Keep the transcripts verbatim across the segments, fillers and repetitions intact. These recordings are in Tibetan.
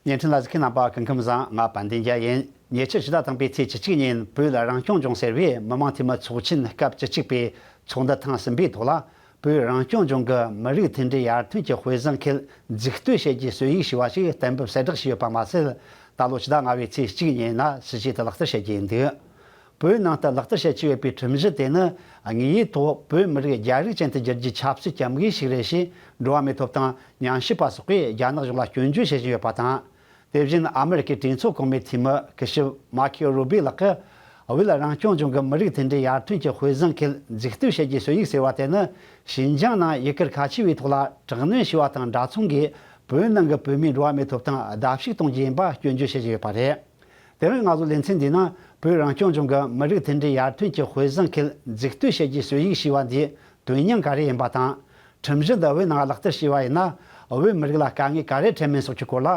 བརྙན་འཕྲིན་ལ་གཟིགས་མཁན་རྣམ་པ་སྐུ་ཁམས་བཟང་། ང་དཔལ་ལྡན་རྒྱལ་ཡིན། ཉེ་ཆར་ཕྱི་ཟླ་དང་པོའི་ཚེས་བཅུ་གཅིག་ཉིན་བོད་རང་སྐྱོང་ལྗོངས་ཟེར་བའི་མི་མང་འཐུས་མི་ཚོགས་ཆེན་སྐབས་བཅུ་གཅིག་པའི་ཚོགས་འདུ་ཐེངས་གསུམ་པའི་ཐོག་ལ། བོད་རང་སྐྱོང་ལྗོངས་ཀྱི་མི་རིགས་མཐུན་སྒྲིལ་ཡར་ཐོན་གྱི་དཔེ་བཟང་འཁེལ་མཛུབ་སྟོན་བྱེད་རྒྱུའི་སྲོལ་ཡིག་ཞེས་པ་ཞིག་གཏན་འབེབས་གསལ་བསྒྲགས་བྱས་ཡོད་པ་མ་ཟད། ད་ལོ་ཕྱི་ཟླ་ལྔ་པའི་ཚེས་གཅིག་ཉིན་ན་ཕྱི་རྒྱལ་དུ་ལག་བསྟར་བྱེད་རྒྱུ་ཡིན་འདུག་བོད་ནང་དུ་ལག་བསྟར་བྱེད་ཀྱི་ཡོད་པའི་ཁྲིམས་གཞི་དེ་ནི། དངོས་ཡོད་ཐོག་བོད་མི་རིགས་རྒྱ་རིགས་ཅན་དུ་འགྱུར་རྒྱུའི་ཆབ་སྲིད་ཀྱི་དམིགས་ཡུལ་ཞིག་རེད་ཞེས་འགྲོ་བ་མིའི་ཐོབ་ཐང་ཉམས་ཞིབ་པ་སོགས་ཀྱིས་རྒྱ་ནག་གཞུང་ལ་སྐྱོན་བརྗོད་བྱེད་བཞིན་ཡོད་པ་དང་། དེ་བཞིན་ཨ་མེ་རི་ཁའི་གྲོས་ཚོགས་གོང་མའི་འཐུས་མི་སྐུ་ཞབས་མཱ་ཁེའོ་རུ་བྷི་ལགས་ཀྱིས། བོད་རང་སྐྱོང་ལྗོངས་ཀྱི་མི་རིགས་མཐུན་སྒྲིལ་ཡར་ཐོན་གྱི་དཔེ་བཟང་འཁེལ་མཛུབ་སྟོན་བྱེད་རྒྱུའི་སྲོལ་ཡིག་ཟེར་བ་དེ་ནི། ཞིན་ཅང་ནང་ཡུལ་སྐོར་ཁ་ཆེ་བའི་ཐོག་ལ་དྲག་གནོན་བྱས་པ་དང་འདྲ་མཚུངས་ཀྱིས། བོད་ནང་གི་བོད་མིའི་འགྲོ་བ་མིའི་ཐོབ་ཐང་བརྡབ་གསིག་གཏོང་རྒྱུ་ཡིན་པ་སྐྱོན་བརྗོད་བྱེད་བཞིན་ཡོད་པ་རེད། དེ་རིང་ང་ཚོ་ལེ་ཚན་འདིའི་ནང་བོད་རང་སྐྱོང་ལྗོངས་ཀྱི་མི་རིགས་མཐུན་སྒྲིལ་ཡར་ཐོན་གྱི་དཔེ་བཟང་འཁེལ་མཛུབ་སྟོན་བྱེད་རྒྱུའི་སྲོལ་ཡིག་ཞེས་པ་འདིའི་དོན་སྙིང་ག་རེ་ཡིན་པ་དང་། ཁྲིམས་གཞི་འདི་བོད་ནང་ལག་བསྟར་བྱས་པ་ཡིན་ན། བོད་མི་རིགས་ལ་དཀའ་ངལ་ག་རེ་འཕྲད་མིན་སོགས་ཀྱི་སྐོར་ལ།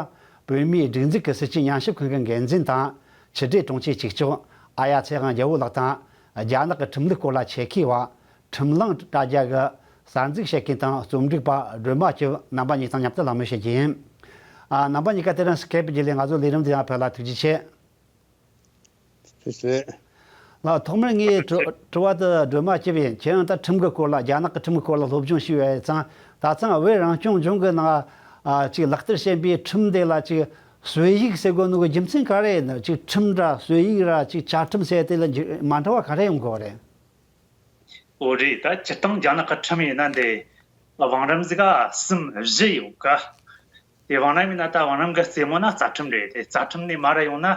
བོད་མིའི་སྒྲིག་འཛུགས་ཀྱི་སྲིད་བྱུས་ཉམས་ཞིབ་ཁང་གི་འགན་འཛིན་དང་། ཕྱི་དྲིལ་དྲུང་ཆེ་གཅིག་ལྕོགས་ཨ་ཡ་ཚེ་དབང་རྒྱལ་པོ་ལགས་དང་། རྒྱ་ནག་གི་ཁྲིམས་ལུགས་སྐོར་ལ་ཆེད་མཁས་པ། ཁྲིམས་གླིང་དྲ་རྒྱ་གི་གསར་འཛུགས་བྱེད་མཁན་དང་རྩོམ་སྒྲིག་པ་སྒྲོལ་མ་སྐྱབས། རྣམ་པ་གཉིས་དང་མཉམ་དུ་གླེང་མོལ་བྱེད་རྒྱུ་ཡིན། ཨ། རྣམ་པ་གཉིས་ཀ་དེ་རིང་སི་ཀེབ་བརྒྱུད་ལས་ང་ཚོའི་ལས་རིམ་འདི་ཡང་ཕེབས་ལ་ཐུགས་རྗེ་ཆེ། ཐུགས་རྗེ་ཆེ། ལགས། ཐོག་མར་ངས་དྲི་དྲི་བ་དེ་སྒྲོལ་མ་སྐྱབས་ཡིན། ཁྱེད་རང་ད་ཁྲིམས་ཀྱི་སྐོར་ལ། རྒྱ་ནག་གི་ཁྲིམས་ཀྱི་སྐོར་ལ་སློབ་སྦྱོང་ཞུས་ཡོད་ཙང་། ད་ཐེངས་བོད་རང་སྐྱོང་ལྗོངས་ཀྱི་ནང་ཨ་ཅིག་ལག་བསྟར་བྱེད་པའི་ཁྲིམས་དེ་ལ་ཅིག་སྲོལ་ཡིག་ཟེར་དགོས་ནོ་གི་རྒྱུ་མཚན་ག་རེ་ཡིན་ནམ། ཅིག་ཁྲིམས་འདྲ་སྲོལ་ཡིག་ར་ཅིག་བཅའ་ཁྲིམས་ཟེར་དེ་ལ་འགྱུར་མ་འདྲ་བ་ག་རེ་ཡོང་དགོས་པ་རེད། འོ་རེད། ད་སྤྱིར་བཏང་རྒྱ་ནག་གི་ཁྲིམས་ཡིན་ན་འདི་བང་རིམ་ཟིག་ག་གསུམ་བཞི་ཡོད་གི། དེ་བང་རིམ་ཡིན་ན་ད་བང་རིམ་གི་རྩེ་མོ་ན་རྩ་ཁྲིམས་རེད། དེ་རྩ་ཁྲིམས་ནས་མར་ཡོང་ན་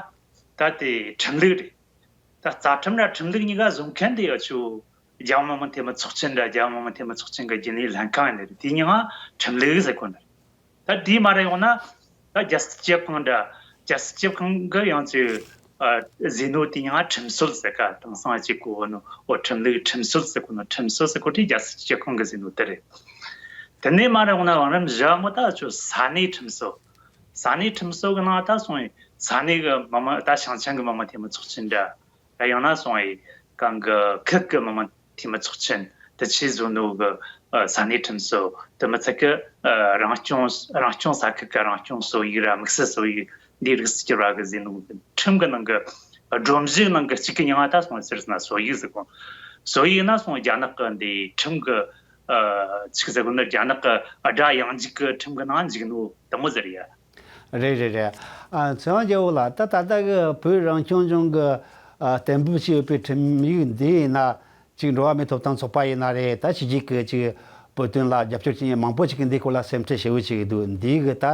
ད་དེ་ཁྲིམས་ལུགས་རེད། ད་རྩ་ཁྲིམས་ར་ཁྲིམས་ལུགས་གཉིས་ཀ་བཟོ་མཁན་དེ་ཡོད་ཆོག་རྒྱལ་ཡོངས་མི་དམངས་འཐུས་མི་ཚོགས་ཆེན་ར་རྒྱལ་ཡོངས་མི་དམངས་འཐུས་མི་ཚོགས་ཆེན་གི་རྒྱུན་ལས་ལྷན་ཁང་ཡིན་ནི་རེད། དེ་གཉིས་ཀ་ཁྲིམས་ལུགས་ཟེར་གོ་ནི་རེད། ད་དེའི་མར་ཡོང་ན་ད་རྒྱལ་སྲིད་སྤྱི་ཁང་འདྲ། རྒྱལ་སྲིད་སྤྱི་ཁང་གི་ཡང་ཅིག་ཨ་ཟེར་ནོ་དེ་ཡང་ཁྲིམས་སྲོལ་ཟེར་ག་དེང་སང་ཅིག་གོ་ནོ། འོ་ཁྲིམས་ལུགས་ཁྲིམས་སྲོལ་ཟེར་གོ་ནོ། ཁྲིམས་སྲོལ་ཟེར་གོ་དེ་རྒྱལ་སྲིད་སྤྱི་ཁང་གི་ཟེར་ནོ་དེ་རེད། དེ་ནས་མར་ཡོང་ན་བང་རིམ་བཞི་བ་མོ་ད་ཅོ་ས་གནས་ཁྲིམས་སྲོལ། ས་གནས་ཁྲིམས་སྲོལ་གི་ནང་ད་སོང་ཡིན། ས་གནས་གི་མི་དམངས་ད་ཞིང་ཆེན་གི་མི་དམངས་འཐུས་མི་ཚོགས་ཆེན་འདྲ། ད་ཡང་ན་སོང་ཡི་གང་གི་ཁུལ་གི་མི་དམངས་འཐུས་མི་ཚོགས་ཆེན་དེ་ཆེད་བཟོ་ནོ་གི་ཨ་ས་གནས་ཁྲིམས་སྲོལ་དེ་མི་ཚད་གི་ཨ་རང་སྐྱོང་རང་སྐྱོང་ས་ཁུལ་གི་རང་སྐྱོང་སྲོལ་ཡིག་ར་དམིགས་བསལ་སྲོལ་ཡིག་འདི་རིགས་སུ་གྱུར་བ་གི་ཟེར་ནོ་གི་ཁྲིམས་གི་ནང་གི་སྒྲོམ་གཞི་ནང་གི་གཅིག་གི་མིང་ང་ད་སོང་ཟེར་ན་སྲོལ་ཡིག་ཟེར་གོ། སྲོལ་ཡིག་ན་སོང་རྒྱ་ནག་གི་འདི་ཁྲིམས་གི་ཨ་ཆི་ཟེར་གོ་ནི་རྒྱ་ནག་གི་ཨ་སྒྲ་ཡང་འཇུག་གི་ཁྲིམས་གི་ནང་འཇུག་ནོ་དེ་མོ་ཟེར་ཡ། རེད་རེད་རེད། ཨ་ཚེ་དབང་རྒྱལ་པོ་ལགས། ད་ད་ལྟ་གི་བོད་རང་སྐྱོང་ལྗོངས་ཀྱི་ཨ་གཏན་འབེབས་བྱས་ཡོད་པའི་ཁྲིམས་ཡིག་འདི་ཡིན་ན། ཅིག་འགྲོ་བ་མིའི་ཐོབ་ཐང་ཚོགས་པ་ཡིན་ན་རེད། ད་ཕྱི་རྒྱལ་གྱི་ཅིག་བོད་དོན་ལ་རྒྱབ་སྐྱོར་བྱེད་མཁན་མང་པོ་ཅིག་གིས་འདིའི་སྐོར་ལ་སེམས་ཁྲལ་བྱེད་འོས་ཅིག་འདུག་འདི་གི་ད་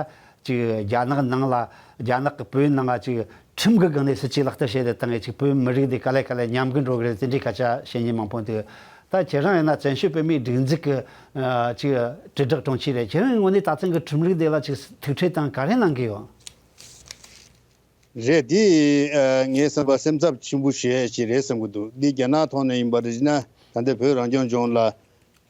ཅིག་རྒྱ་ནག་ནང་ལ། རྒྱ་ནག་གི་བོད་ནང་ལ་ཅིག་ཁྲིམས་ཀྱི་སྒང་ནས་སྲིད་ཇུས་ལག་བསྟར་བྱས་ཏེ་བཏང་ངེ་ཅིག་བོད་མི་རིགས་འདི་ག་ལེ་ག་ལེ་ཉམས་རྒུད་འགྲོ་གི་རེད། དེ་འདྲའི་སྐད་ཆ་བཤད་མཁན་མང་པོ་འདུག་ད་ཁྱེད་རང་ཡིན་ན་བཙན་བྱོལ་བོད་མིའི་སྒྲིག་འཛུགས་ཀྱི་ཨ་ཅིག་དྲིལ་བསྒྲགས་དྲུང་ཆེ་རེད། ཁྱེད་རང་གི་ངོས་ནས་ད་ཐེངས་ཀྱི་ཁྲིམས་རིག་འདི་ལ་ཅིག་ཐུགས་ཁྲལ་དང་ག་རེ་གནང་གི་ཡོད། རེད། འདི་ཨ་ངའི་བསམ་པ་སེམས་འཚབ་ཆེན་པོ་ཞེ་ཅིག་རེད་བསམ་གྱི་འདུག་འདི་རྒྱ་ནག་ཐོག་ནས་ཡིན་པ་རེད་ན། ད་ལྟ་བོད་རང་སྐྱོང་ལྗོངས་ལ་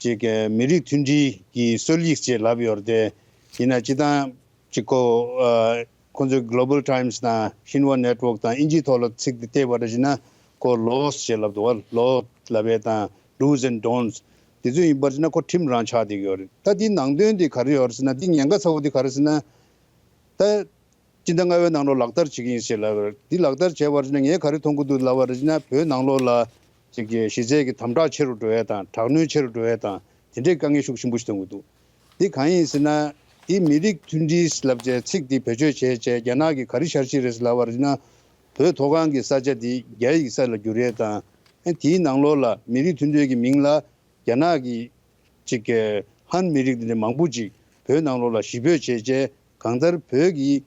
ཅིག་ཨ་མི་རིགས་མཐུན་སྒྲིལ་གྱི་སྲོལ་ཡིག་ཅེས་ལབ་ཡོད་རེད་དེ། ཡིན་ན་སྤྱིར་བཏང་ཅིག་ཁོ་ཨ་ཁོང་ཚོའི་Global Times་དང་Xinhua Network་དང་དབྱིན་ཇིའི་ཐོག་ལ་ཚིག་དེ་བལྟས་པ་རེད་ན། ཁོ་laws་ཅེས་ལབ་འདུག་བ། law་ལབ་པའི་དང་do's and don'ts་དེ་ཚོ་ཡིན་པ་རེད་ན་ཁོ་ཁྲིམས་རང་ཆགས་བསྡད་ཀྱི་ཡོད་རེད། ད་འདིའི་ནང་དོན་འདི་ག་རེ་ཡོད་རེད་ཟེར་ན། འདི་ཉེན་ཁ་ཚ་བོ་འདི་ག་རེ་ཟེར་ན། ད། སྤྱི་ཟླ་ལྔ་པའི་ནང་ལོགས་ལག་བསྟར་བྱེད་ཀྱི་ཡིན་ཞེས་ལབ་པ་རེད། འདི་ལག་བསྟར་བྱས་པར་ན་ངས་ག་རེ་མཐོང་གི་འདུག་ལབ་པར་ན། བོད་ནང་ལོགས་ལ་ཅིག་གི་གཞི་རྩའི་གི་དམ་དྲག་ཆེ་རུ་འགྲོ་ཡས་དང་། དྲག་གནོན་ཆེ་རུ་འགྲོ་ཡས་དང་། དེ་འདྲའི་དཀའ་ངལ་ཤུགས་ཆེན་པོ་ཞིག་མཐོང་གི་འདུག་འདི་གང་ཡིན་ཟེར་ན། འདི་མི་རིགས་མཐུན་སྒྲིལ་ལབ་བྱས་ཚིག་འདི་བེད་སྤྱོད་བྱས་བྱས་རྒྱ་ནག་གིས་ག་རེ་འཆར་གཞི་རེད་ལབ་པར་ན། བོད་མཐོ་སྒང་གི་ས་ཆ་འདི་རྒྱ་ཡི་ས་ལ་བསྒྱུར་ཡས་དང་། ཨ་དེའི་ནང་ལོགས་ལ་མི་རིགས་མཐུན་སྒྲིལ་གྱི་མིང་ལ་རྒྱ་ནག་གི་ཅིག་གི་ཧན་མི་རིགས་འདི་འདྲ་མང་པོ་ཅིག་བོད་ནང་ལོགས་ལ་གཞིས་སྤོས་བྱས་བྱས་གང་ལྟར་བོད་ཀྱི་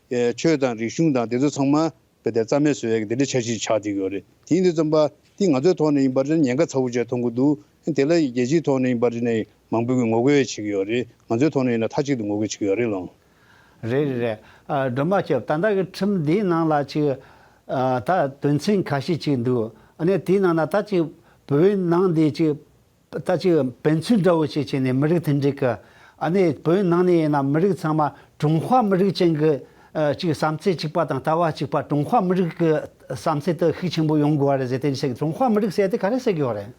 ཆོས་དང་རིག་གཞུང་དང་དེ་ཚོ་ཚང་མ་བོད་དེ་རྩ་མེད་བཟོ་ཡས་ཀྱི་དེ་འདྲའི་འཆར་གཞི་ཆགས་བསྡད་ཀྱི་ཡོད་རེད། དེ་ཡིན་དུས་ཙམ་པ་འདི་ང་ཚོའི་ཐོག་ནས་ཡིན་པར་ཉེན་ཁ་ཚ་བོ་ཅིག་མཐོང་གི་འདུག་དེ་ལ་རྒྱལ་སྤྱིའི་ཐོག་ནས་ཡིན་པར་ནས་མང་པོ་གིས་ངོ་རྒོལ་བྱེད་ཀྱི་ཡོད་རེད། ང་ཚོའི་ཐོག་ནས་ཡིན་ན་མཐའ་གཅིག་ཏུ་ངོ་རྒོལ་བྱེད་ཀྱི་ཡོད་རེད་ལགས། རེད་རེད་རེད། ཨ་སྒྲོལ་མ་ཁྱོད། ད་ལྟ་གི་ཁྲིམས་འདིའི་ནང་ལ་ཅིག་ཨ་ད་དོན་ཚན་ཁ་ཤས་ཅིག་འདུག་ཨ་ནི་དེའི་ནང་ན་ད་ཅིག་བོད་ནང་འདི་ཅིག་ད་ཅིག་དཔེ་མཚོན་འདྲ་བོ་ཅིག་བྱས་ནས་མི་རིགས་མཐུན་སྒྲིལ་གི། ཨ་ནི་བོད་ནང་ནས་ཡིན་ན་མི་རིགས་ཚང་མ་ཀྲུང་ཧྭ་མི་རིགས་ཅན་གི་ཨ་ཅིག་བསམ་ཚུལ་གཅིག་པ་དང་ལྟ་བ་གཅིག་པ། ཀྲུང་ཧྭ་མི་རིགས་ཀྱི་བསམ་ཚུལ་དེ་ཤུགས་ཆེན་པོ་ཡོང་དགོས་པ་རེད་ཟེར། དེ་ཞིག་ཀྲུང་ཧྭ་མི་རིགས་ཟེར་དེ་ག་རེ་ཟེར་གི་ཡོད་རེད།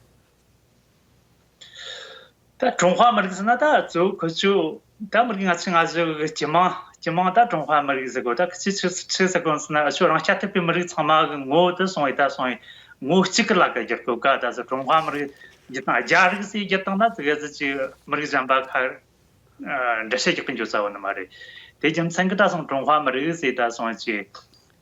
ད་ཀྲུང་ཧྭ་མི་རིགས་ཟེར་ན་ད་གཙོ་བོ་ཁོ་ཚོ་ ད་མི་རིགས་ང་ཚོ་ང་ཚོ་གི་སྤྱི་དམངས་སྤྱི་དམངས་ད་ཀྲུང་ཧྭ་མི་རིགས་ཟེར་གོ། ད་ཁི་ཆི་ཆི་ཆི་ཟེར་གོ་ཟེར་ན། ཨ་ཆོ་རང་རྐྱ་ཐུབ་པའི་མི་རིགས་ཚང་མ་གི་ངོ་བོ་དེ་སོང་བའི་ད་སོང་བའི་ངོ་བོ་གཅིག་གི་ལ་ཀ་བསྒྱུར་དགོས་ཀ། ད་སོ་ཀྲུང་ཧྭ་མི་རིགས་བསྒྱུར་སྟངས། རྒྱ་རིགས་ཟེར་བསྒྱུར་སྟངས་ན་ཙི་གེ་ཟིག་ཅིག་མི་རིགས་གཞན་པ་ཁ་འགྲེལ་བཤད་རྒྱག་གི་འཇུག་ས་བོ་ནི་མ་རེད། དེ་རྒྱུ་མཚན་གི་ད་སོང་ཀྲུང་ཧྭ་མི་རིགས་ཟེར་ད་སོང་ཅིག་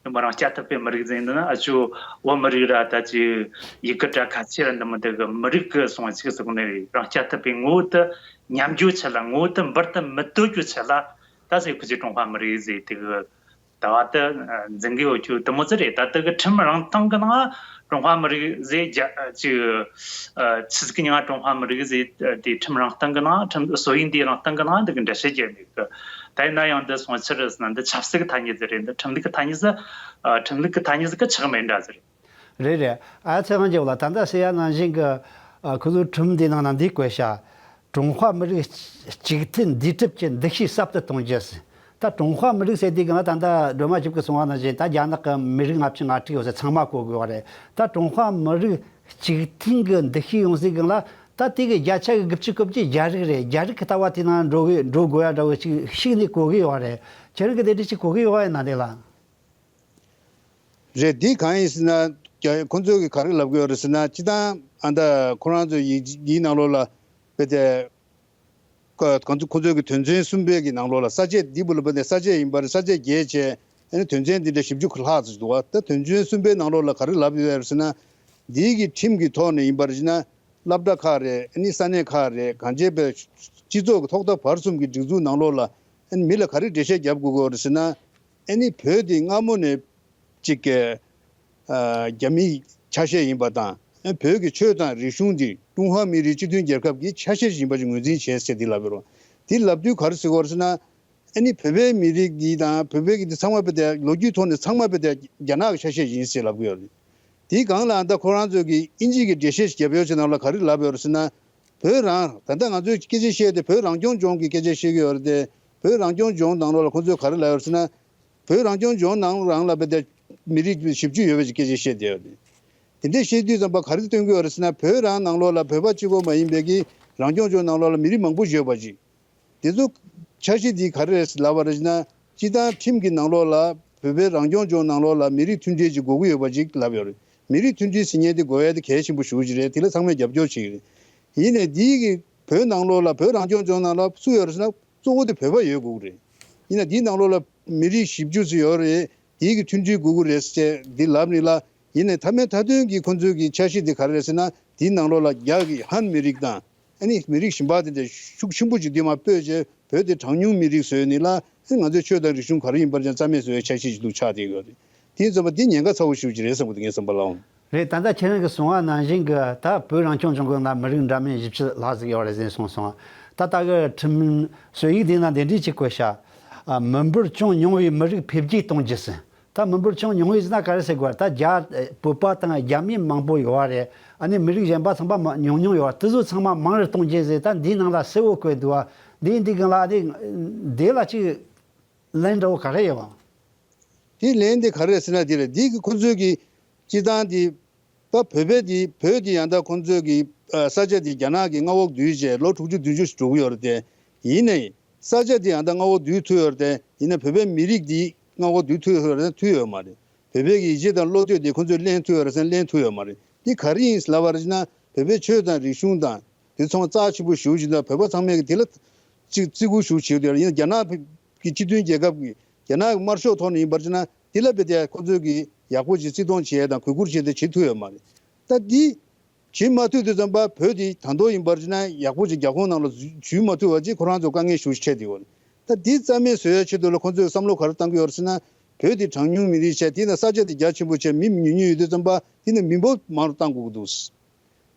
དེ་མོ་རང་རྐྱ་ཐུབ་པའི་མི་རིགས་ཟེར་འདི་ན། ཨ་ཆོ་བོད་མི་རིགས་ར་ད་ཅིག་ཡི་གེ་ར་ཁ་ཆེ་ར་འདི་མོ་དེ་གི་མི་རིགས་གི་སོང་ཅིག་ཟེར་གོ་ནི་རེད། རང་རྐྱ་ཐུབ་པའི་ངོ་བོ་དེ་ཉམས་རྒྱུ་ཆེ་ལ། ངོ་བོ་དེ་འབུར་དུ་མི་གཏོད་རྒྱུ་ཆེ་ལ། ད་ཟེར་ཁུ་ཆི་ཀྲུང་ཧྭ་མི་རིགས་ཟེར་དེ་གི་ལྟ་བ་དེ་འཛིན་གི་ཡོད་རྒྱུ་དེ་མོ་ཙི་རེད། ད་དེ་གི་ཁྲིམས་རང་སྟེང་གི་ནང་ཀྲུང་ཧྭ་མི་རིགས་ཟེར་རྒྱ་ཅིག་ཆི་ཟིག་གི་ཉང་ཀྲུང་ཧྭ་མི་རིགས་ཟེར་དེ་ཁྲིམས་རང་སྟེང་གི་ནང་། ཁྲིམས་སྲོལ་ཡིག་འདིའི་རང་སྟེང་གི་ནང་འདི་གི་འགྲེལ་བཤད་བརྒྱབ་མེད་གི། ད་ཡིན་ན་ཡང་འདི་སོང་ཕྱིར་ཟེར་ན་འདི་ཆབ་སྲིད་ཀྱི་ཐ་སྙད་ཟིག་རེད། འདི་ཁྲིམས་ལུགས་ཀྱི་ཐ་སྙད་ཟིག་ཨ་ཁྲིམས་ལུགས་ཀྱི་ཐ་སྙད་ཟིག་གི་ཆགས་མེད་འདྲ་ཟིག་རེད། རེད་རེད། ཨ་ཚེ་དབང་རྒྱལ་ལགས། ད་ལྟ་ཟེར་ཡ་ནང་བཞིན་གྱི་ཨ་ཁོ་ཚོའི་ཁྲིམས་འདིའི་ནང་ན་འདི་བཀོད་ཤག་ཀྲུང་ཧྭ་མི་རིགས་གཅིག་མཐུན་འདུས་གྲུབ་ཀྱི་འདུ་ཤེས་ཟབ་ཏུ་གཏོང་རྒྱུ་ཟེར། ད་ཀྲུང་ཧྭ་མི་རིགས་ཟེར་དུས་གང་ལ་ད་ལྟ་སྒྲོལ་མ་ཆིབས་ཀྱིས་གསུངས་པ་ནང་བཞིན་ད་རྒྱ་ནག་གི་མི་རིགས་ལྔ་བཅུ་ང་དྲུག་ཡོད་ཟེར། ཚང་མ་གོ་དགོས་པ་རེད། ད་ཀྲུང་ཧྭ་མི་རིགས་གཅིག་མཐུན་གྱི་འདུ་ཤེས་ཡོང་ཟེར་གང་ལ། ད་དེ་གི་བརྒྱ་ཆ་གི་དགུ་བཅུ་གོ་བརྒྱད་རྒྱ་རིགས་རེད། རྒྱ་རིགས་ཀྱི་ལྟ་བ་དེ་ནང་འགྲོ་གི་འགྲོ་དགོས་ཡ་འདྲ་བོ་ཅིག་ཤིག་ནས་གོ་གི་ཡོད་རེད། ཁྱེད་རང་གི་དེ་འདྲ་ཅིག་གོ་གི་ཡོད་ཡ་ན་དེ་ལ། རེད། འདི་གང་ཡིན་ཟེར་ན། རྒྱ་ཁོང་ཚོས་གི་ག་རེ་ལབ་གི་ཡོད་རེད་ཟེར་ན། སྤྱི་བཏང་ཨ་ད་ཁོ་རང་ཚོ་ཡི་ཡི་ནང་ལོགས་ལ་དཔེ་དེ་ཁོ་ཁོང་ཚོ་ཁོང་ཚོའི་གི་དོན་ཚན་གསུམ་པའི་གི་ནང་ལོགས་ལ་ས་བཅད་འདི་བུ་ལ་དཔེ་དེ་ས་བཅད་ཡིན་པ་རེད། ས་བཅད་བརྒྱད་བྱས། ཨ་ནི་དོན་ཚན་འདི་འདྲ་བཞི་བཅུ་ལྷག་ཙམ་འདུག་བ། ད་དོན་ཚན་གསུམ་པའི་ནང་ལོགས་ལ་ག་རེ་ལབ་ཡོད་རེད་ཟེར་ན། འདིའི་གི་ཁྲིམས་ཀྱི་ཐོག་ནས་ཡིན་པ་རེད་ཟེར་ན། སློབ་གྲྭ་ཁག་རེད། ཨ་ནི་ས་གནས་ཁག་རེད། གང་ཅི་བས་སྤྱི་ཚོགས་ཀྱི་ཐོག་མཐའ་བར་གསུམ་གྱི་སྒྲིག་འཛུགས་ནང་ལོགས་ལ་ཨ་ནི་མི་ལ་ག་རེ་འགྲེལ་བཤད་རྒྱབ་དགོས་ཀྱི་ཡོད་རེད་ཟེར་ན། ཨ་ནི་བོད་འདི་སྔ་མོ་ནས་ཅིག་གི་ཨ་རྒྱ་མིའི་ཆ་ཤས་ཡིན་པ་དང་། ཨ་བོད་ཀྱི་ཆོས་དང་རིག་གཞུང་འདི་ཀྲུང་ཧྭ་མི་རིགས་སྤྱི་མཐུན་རྒྱལ་ཁབ་ཀྱི་ཆ་ཤས་ཤིག་ཡིན་པ་ཞིག་ངོས་འཛིན་བྱས་ཟེར་འདི་ལབ་ཡོད་རེད། འདི་ལབ་དུས་ག་རེ་ཟེར་གྱི་ཡོད་རེད་ཟེར་ན། ཨ་ནི་བོད་པའི་མི་རིགས་འདི་དང་བོད་པའི་གི་འདི་ཚང་མ་དཔེ་དེ་ལོ་རྒྱུས་ཐོག་ནས་ཚང་མ་དཔེ་དེ་རྒྱ་ནག་གི་ཆ་ཤས་ཡིན་ཟེར་ལབ་གི་ཡོད་རེད། དེའི་སྒང་ལ་ཨ་ད་ཁོ་རང་ཚོ་གི་ཨིན་ཇི་གི་འགྲེལ་བཤད་ཞིག་བརྒྱབ་ཡོད་ཅེས་ནང་ལ་ག་རེ་ལབ་ཡོད་རེད་ཟེར་ན། བོད་རང་ད་ལྟ་ང་ཚོས་སྐད་ཆ་བཤད་དེ་བོད་རང་སྐྱོང་ལྗོངས་ཀྱི་སྐད་ཆ་བཤད་གི་ཡོད་རེད་དེ། བོད་རང་སྐྱོང་ལྗོངས་ནང་ལོགས་ལ་ཁོ་ཚོས་ག་རེ་ལབ་ཡོད་རེད་ཟེར་ན། བོད་རང་སྐྱོང་ལྗོངས་ནང་རང་ལ་དཔེ་དེ་མི་རིགས་བཞི་བཅུ་ཡོད་པ་ཞིག་སྐད་ཆ་བཤད་བསྡད་ཡོད་རེད། དེ་འདྲ་བཤད་དུས་ཙམ་པ་ག་རེ་སྟོན་གི་ཡོད་རེད་ཟེར་ན། བོད་རང་ནང་ལོགས་ལ་བོད་པ་གཅིག་པོ་མ་ཡིན་པའི་གི་རང་སྐྱོང་ལྗོངས་ནང་ལོགས་ལ་མི་རིགས་མང་པོ་ཡོད་པ་ཅིག་དེ་ཚོ་འཆར་གཞི་འདི་ག་རེ་རེད་ལབ་པ་རེད་ན། སྤྱི་བཏང་ཁྲིམས་ཀྱི་ནང་ལོགས་ལ་བོད་པའི་རང་སྐྱོང་ལྗོངས་ནང་ལོགས་ལ་མི་རིགས་མཐུན་སྒྲིལ་ཅིག་དགོས་ཀྱི་ཡོད་པ་ཅིག་ལབ་ཡོད་རེད། མི་རིགས་མཐུན་སྒྲིལ་ཟེར་མཁན་དེ་དགོས་ཡ་དེ་གལ་ཆེན་པོ་ཞེ་པོ་ཅིག་རེད། དེ་ལ་ཚང་མས་རྒྱབ་སྐྱོར་བྱེད་ཀྱི་རེད། ཡིན་ནའི་འདི་གི་བོད་ནང་ལོགས་ལ་བོད་རང་སྐྱོང་ལྗོངས་ནང་ལ་སུ་ཡོད་རེད་ཟེར་ན། གཙོ་བོ་དེ་བོད་པ་ཡོད་དགོས་ཀྱི་རེད། ཡིན་ན་འདིའི་ནང་ལོགས་ལ་མི་རིགས་བཞི་བཅུ་ཙམ་ཡོད་རེད། དེའི་གི་མཐུན་སྒྲིལ་དགོས་ཀྱི་རེད་ཟེར་འདི་ལབ་ནི་ལ། ཡིན་ནའི་མཐའ་མའི་མཐའ་དོན་གྱི་ཁོང་ཚོའི་གི་འཆར་གཞི་འདི་ག་རེ་རེད་ཟེར་ན། དེའི་ནང་ལོགས་ལ་རྒྱ་གི་ཧན་མི་རིགས་དང་། ཨ་ནི་མི་རིགས་གཞན་པ་དེ་འདྲ་ཤུགས་ཆེན་པོ་ཅིག་འདི་མ་སྤོས་བྱས་བོད་དེ་གྲངས་ཉུང་མི་རིགས་བཟོས་ནི་ལ། ཨ་ནི་ང་ཚོའི་ཆོས་དང་རིག་གཞུང་ག་རེ་ཡིན་པར་ཀྱང་རྩ་མེད་བཟོ་བའི་འཆར་གཞི་ཞིག་འདུག་ཆགས་བསྡད་ཡོད་རེད། དེ་ཡིན་ཙམ་པ་འདི་ཉེན་ཁ་ཚ་བོ་ཞེ་པོ་ཅིག་རེད་བསམ་གི་འདུག་ངའི་བསམ་པ་ལའང་། རེད། ད་ལྟ་ཁྱེད་རང་གིས་གསུངས་པ་ནང་བཞིན་གྱི་ད་བོད་རང་སྐྱོང་ལྗོངས་ཀྱི་ནང་མི་རིགས་འདྲ་མིན་བཞི་བཅུ་ལྷག་ཟིག་ཡོད་རེད་ཟེར་གསུངས་སོང་། ད་ལྟ་གི་ཁྲིམས་སྲོལ་ཡིག་འདི་ན་འདི་འདྲས་ཅིག་བཀོད་ཤག་ཨ་མི་འབོར་ཅུང་ཉུང་བའི་མི་རིགས་འཕེལ་རྒྱས་གཏོང་རྒྱུ་ཟེར། ད་མི་འབོར་ཅུང་ཉུང་བའི་ཟེར་ན་ག་རེ་ཟེར་དགོས། ད་རྒྱ་བོད་པ་དང་རྒྱ་མི་མང་པོ་ཡོད་རེད། ཨ་ནི་མི་རིགས་གཞན་པ་ཚང་མ་མ་ཉུང་ཉུང་ཡོད། དེ་ཚོ་ཚང་མ་མང་རུ་གཏོང་རྒྱུ་ཟེར། ད་འདིའི་ནང་ལ་གསལ་བོ་བཀོད་འདུག་བ། འདིའི་འདི་གང་ལ་ཨ་ནི་འདི་ལ་ཅིག་ལན་འདྲ་བོ་ག་རེ་ཡོད་བ། དེ་ལན་དེ་ག་རེ་རེད་ཟེར་ན། དེ་རེད། འདི་གི་ཁོ་ཚོས་གི་སྤྱི་བཏང་དེ། ད་བོད་པའི་དེ་བོད་དེ་ཡང་ད་ཁོ་ཚོས་གི་ཨ་ས་ཆ་དེ་རྒྱ་ནག་གི་མངའ་འོག་བསྡུས་བྱས་ལོ་དྲུག་ཅུ་བདུན་ཅུ་ཞིག་འགྲོ་གི་ཡོད་རེད་དེ། ཡིན་ནའི་ས་ཆ་དེ་ཡང་ད་མངའ་འོག་བསྡུས་ཐུབ་ཡོད་རེད་དེ། ཡིན་ན་བོད་པའི་མི་རིགས་དེ་མངའ་འོག་བསྡུས་ཐུབ་ཡོད་རེད་ན་ཐུབ་ཡོད་མ་རེད། བོད་པའི་གི་ཡིད་ཆེས་དང་བློ་གཏད་དེ་ཁོ་ཚོས་ལེན་ཐུབ་ཡོད་རེད་ཟེར་ན་ལེན་ཐུབ་ཡོད་མ་རེད། འདི་ག་རེ་ཡིན་ལབ་པ་རེད་ན། བོད་པའི་ཆོས་དང་རིག་གཞུང་དང་དེ་ཚོ་རྩ་ཆེན་པོ་ཞེ་པོ་ཅིག་དང་། བོད་པ་ཚང་མས་གི་དེ་ལ་ཅིག་བརྩི་བཀུར་ཞེ་པོ་བྱེད་ཀྱི་ཡོད་རེད། ཡིན་ན་རྒྱ་ནག་གི་སྤྱི་མཐུན་རྒྱལ་ཁབ་ཀྱི་རྒྱ་ནག་གི་དམར་ཤོག་ཐོག་ནས་ཡིན་པར་བྱས་ན་དེ་ལ་དཔེ་དེ་ཁོ་ཚོས་ཀྱི་ཡག་པོ་ཅིག་བརྩི་མཐོང་བྱེད་དང་གུས་བཀུར་བྱེད་དེ་བྱེད་ཐུབ་ཡོད་མ་རེད། ད་འདི་བྱེད་མ་ཐུབ་དུས་ཙམ་པ་བོད་དེ་ད་དུང་ཡིན་པར་བྱས་ན་ཡག་པོ་ཅིག་རྒྱ་ཁོངས་ནང་ལ་འཛུལ་མ་ཐུབ་པ་ཅིག་ཁོ་རང་ཚོ་དཀའ་ངལ་ཞེ་པོ་ཅིག་འཕྲད་བསྡད་ཡོད་རེད། ད་འདི་རྩ་མེད་བཟོ་ཡ་ཆེད་དུ་ལ་ཁོ་ཚོས་བསམ་བློ་ག་རེ་བཏང་གི་ཡོད་རེད་ཟེར་ན། བོད་དེ་གྲངས་ཉུང་མི་རིགས་བྱས། དེ་ན་ས་ཆ་དེ་རྒྱ་ཆེན་པོ་བྱས་མི་ཉུང་ཉུང་ཡོད་དུས་ཙམ་པ་དེ་ན་མི་འབོར་མང་རུ་བཏང་དགོས་